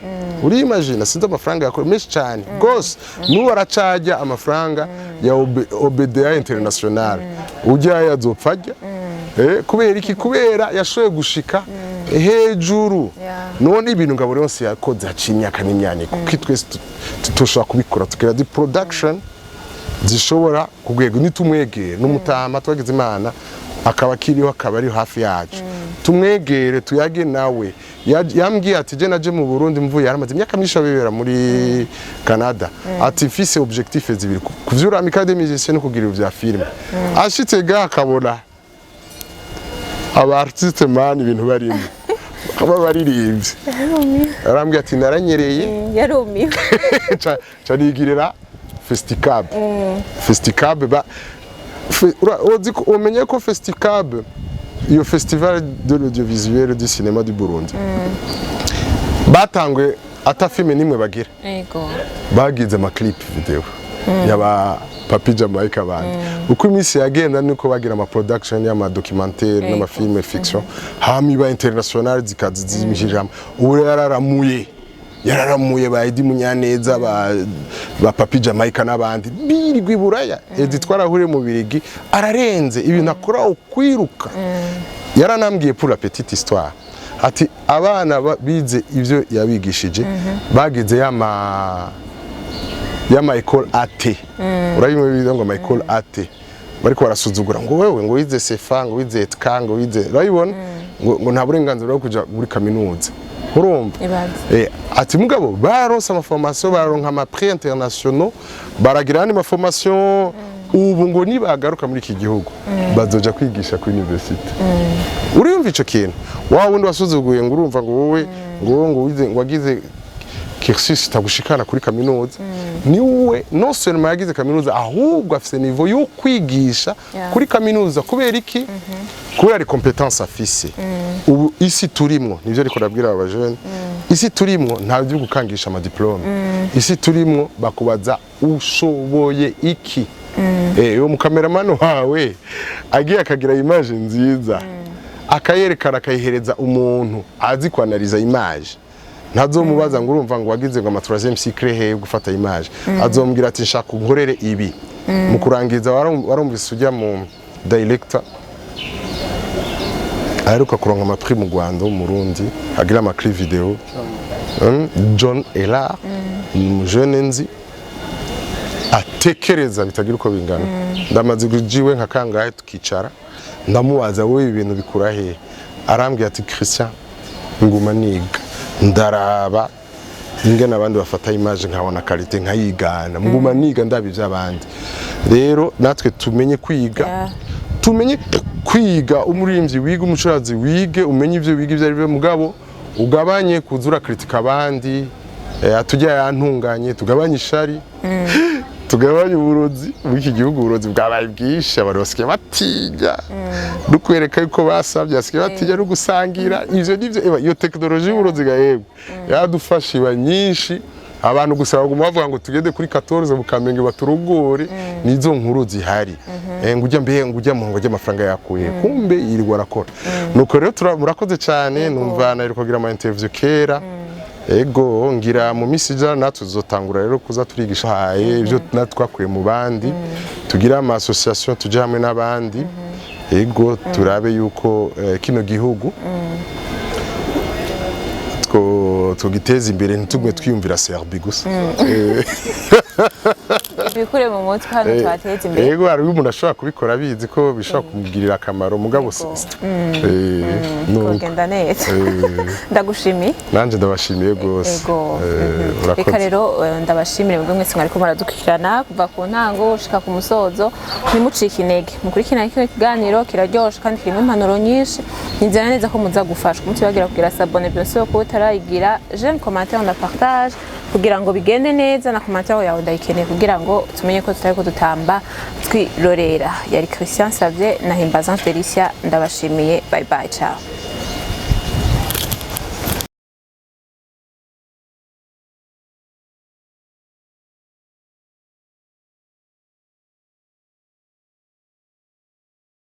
uriyimagina? Sinzi amafaranga yakora menshi cyane gose. N'ubu aracajya amafaranga ya OBDA international, ujya yazopfa ajya. Kubera iki? Kubera yashoboye gushika hejuru. None ibintu Ngabo yose yakoze haciye imyaka n'imyaniko, kuko twese tushobora kubikora tugira di production zishobora ku rwego. Nitumwegere n'umutama twagize Imana akaba akiriho, akaba ari hafi yacu, tumwegere tuyage nawe. Yambwiye ati je naje mu Burundi mvuye, yaramaze imyaka myinshi abibera muri Canada, ati mfise objectif zibiri: kuvyura Amicale des musiciens no kugira ivya film. Ashitse ga akabona aba artiste man ibintu barimo bakaba baririmbye, arambwiye ati naranyereye. Yarumiwe. Ca nigirira Festicab. Festicab ba uzi umenye ko Festicab, iyo Festival de l'audiovisuel du cinéma du Burundi, batanguye ata filme nimwe bagira. Bagize ama clip vidéo yaba Papi Jamaica abandi. Uko iminsi yagenda niko bagira ama production y'ama documentaire n'ama film fiction, hama iba international zikaza zimishijamo. Ubu rero yararamuye, yararamuye ba Eddy Munyaneza, ba Papi Jamaica n'abandi birirwa i Buraya. Eddy twarahuriye mu Birigi, ararenze ibintu akora ukwiruka. Yaranambwiye, pour la petite histoire, ati abana bize ivyo yabigishije bagize yama école AT, urabimwe biza ngo ama école AT, bariko barasuzugura ngo wewe ngo wize sefa, ngo wize etka, ngo wize, urabibona, ngo nta burenganzira bwo kuja muri kaminuza, urumva? Ibaze. Ati mugabo baronse amaformation, bararonka ama prix internationaux, baragira andi maformation. Ubu ngo nibagaruka muri iki gihugu bazoja kwigisha kuri université. Uriyumva ico kintu? Wa wundi wasuzuguye ngo urumva ngo wowe ngo wowe ngo wize, ngo wagize cursus itagushikana kuri kaminuza, niwe non seulement yagize kaminuza, ahubwo afise niveau yo kwigisha kuri kaminuza. Kubera iki? Kubera ari compétence afise. Ubu isi turimwo, nivyo ariko ndabwira aba jeunes, isi turimwo nta byo gukangisha ama diplôme. Isi turimwo bakubaza ushoboye iki. Uwo mu cameraman wawe agiye akagira image nziza, akayerekana, akayihereza umuntu azi kwanaliza image, ntazomubaza ngo urumva ngo wagize ngo ama troisième cycle he yo gufata image. Azombwira ati: "Nshaka unkorere ibi." Mu kurangiza, warumvise ujya mu director aheruka kuronka ama prix mu Rwanda wo mu Burundi, agira ama clip vidéo, John Elar, ni umujene nzi atekereza bitagira uko bingana. Ndamaze kujiwe nka kangahe tukicara, ndamubaza: "Wowe ibi bintu bikura hehe?" Arambwira ati: "Christian, nguma niga, ndaraba ingene abandi bafata image, nkabona qualité nkayigana, nguma niga ndaba ivy'abandi." Rero natwe tumenye kwiga. Tumenye kwiga. Umuririmbyi wiga, umucuranzi wige, umenye ivyo wiga ivyo ari byo, mugabo ugabanye kuza urakritika abandi. Atujya yantunganye, tugabanye ishari, tugabanye uburozi muri iki gihugu. Uburozi bwabaye bwinshi, abantu basigaye batinya no kwereka yuko basabye, basigaye batinya no gusangira. Ivyo nivyo. Eba, iyo tekinoloji y'uburozi ga yebwe yadufasha iba nyinshi. Abantu gusa baguma bavuga ngo tugende kuri 14 mu Kamenge baturugore, nizo nkuru zihari. Ngo ujya mbe, ngo ujya mu ngo ujya amafaranga yakuye, kumbe yirirwa arakora. Nuko rero murakoze cyane. Numva nari kugira ama interview kera. Ego, ngira mu minsi ija natwe tuzotangura rero kuza turigisha haye ibyo natwe twakuye mu bandi, tugira ama association, tuje hamwe n'abandi. Ego, turabe yuko kino gihugu tugiteza imbere, ntitugume twiyumvira Serbie gusa. Bikure mu mutwe hano, twateze imbere. Ego, hari umuntu ashobora kubikora abizi ko bishobora kumugirira akamaro, mugabo nuko. Kugenda neza. Ndagushimiye. Nanje ndabashimiye rwose. Ego. Urakoze. Reka rero ndabashimire mwebwe mwese mwariko muradukurikirana kuva ku ntango gushika ku musozo. Ntimucike intege, mukurikirane kino kiganiro, kiraryoshe kandi kirimo impanuro nyinshi. Nizera neza ko muza gufashwa. Mutibagira kugira s'abonner, bien sûr, kuba utarayigira, j'aime, commentaire na partage kugira ngo bigende neza. Na commentaire yawe ndayikeneye kugira ngo tumenye ko tutariko dutamba twirorera. Yari Christian Savye na Himbazan Felicia, ndabashimiye. Bye bye, ciao.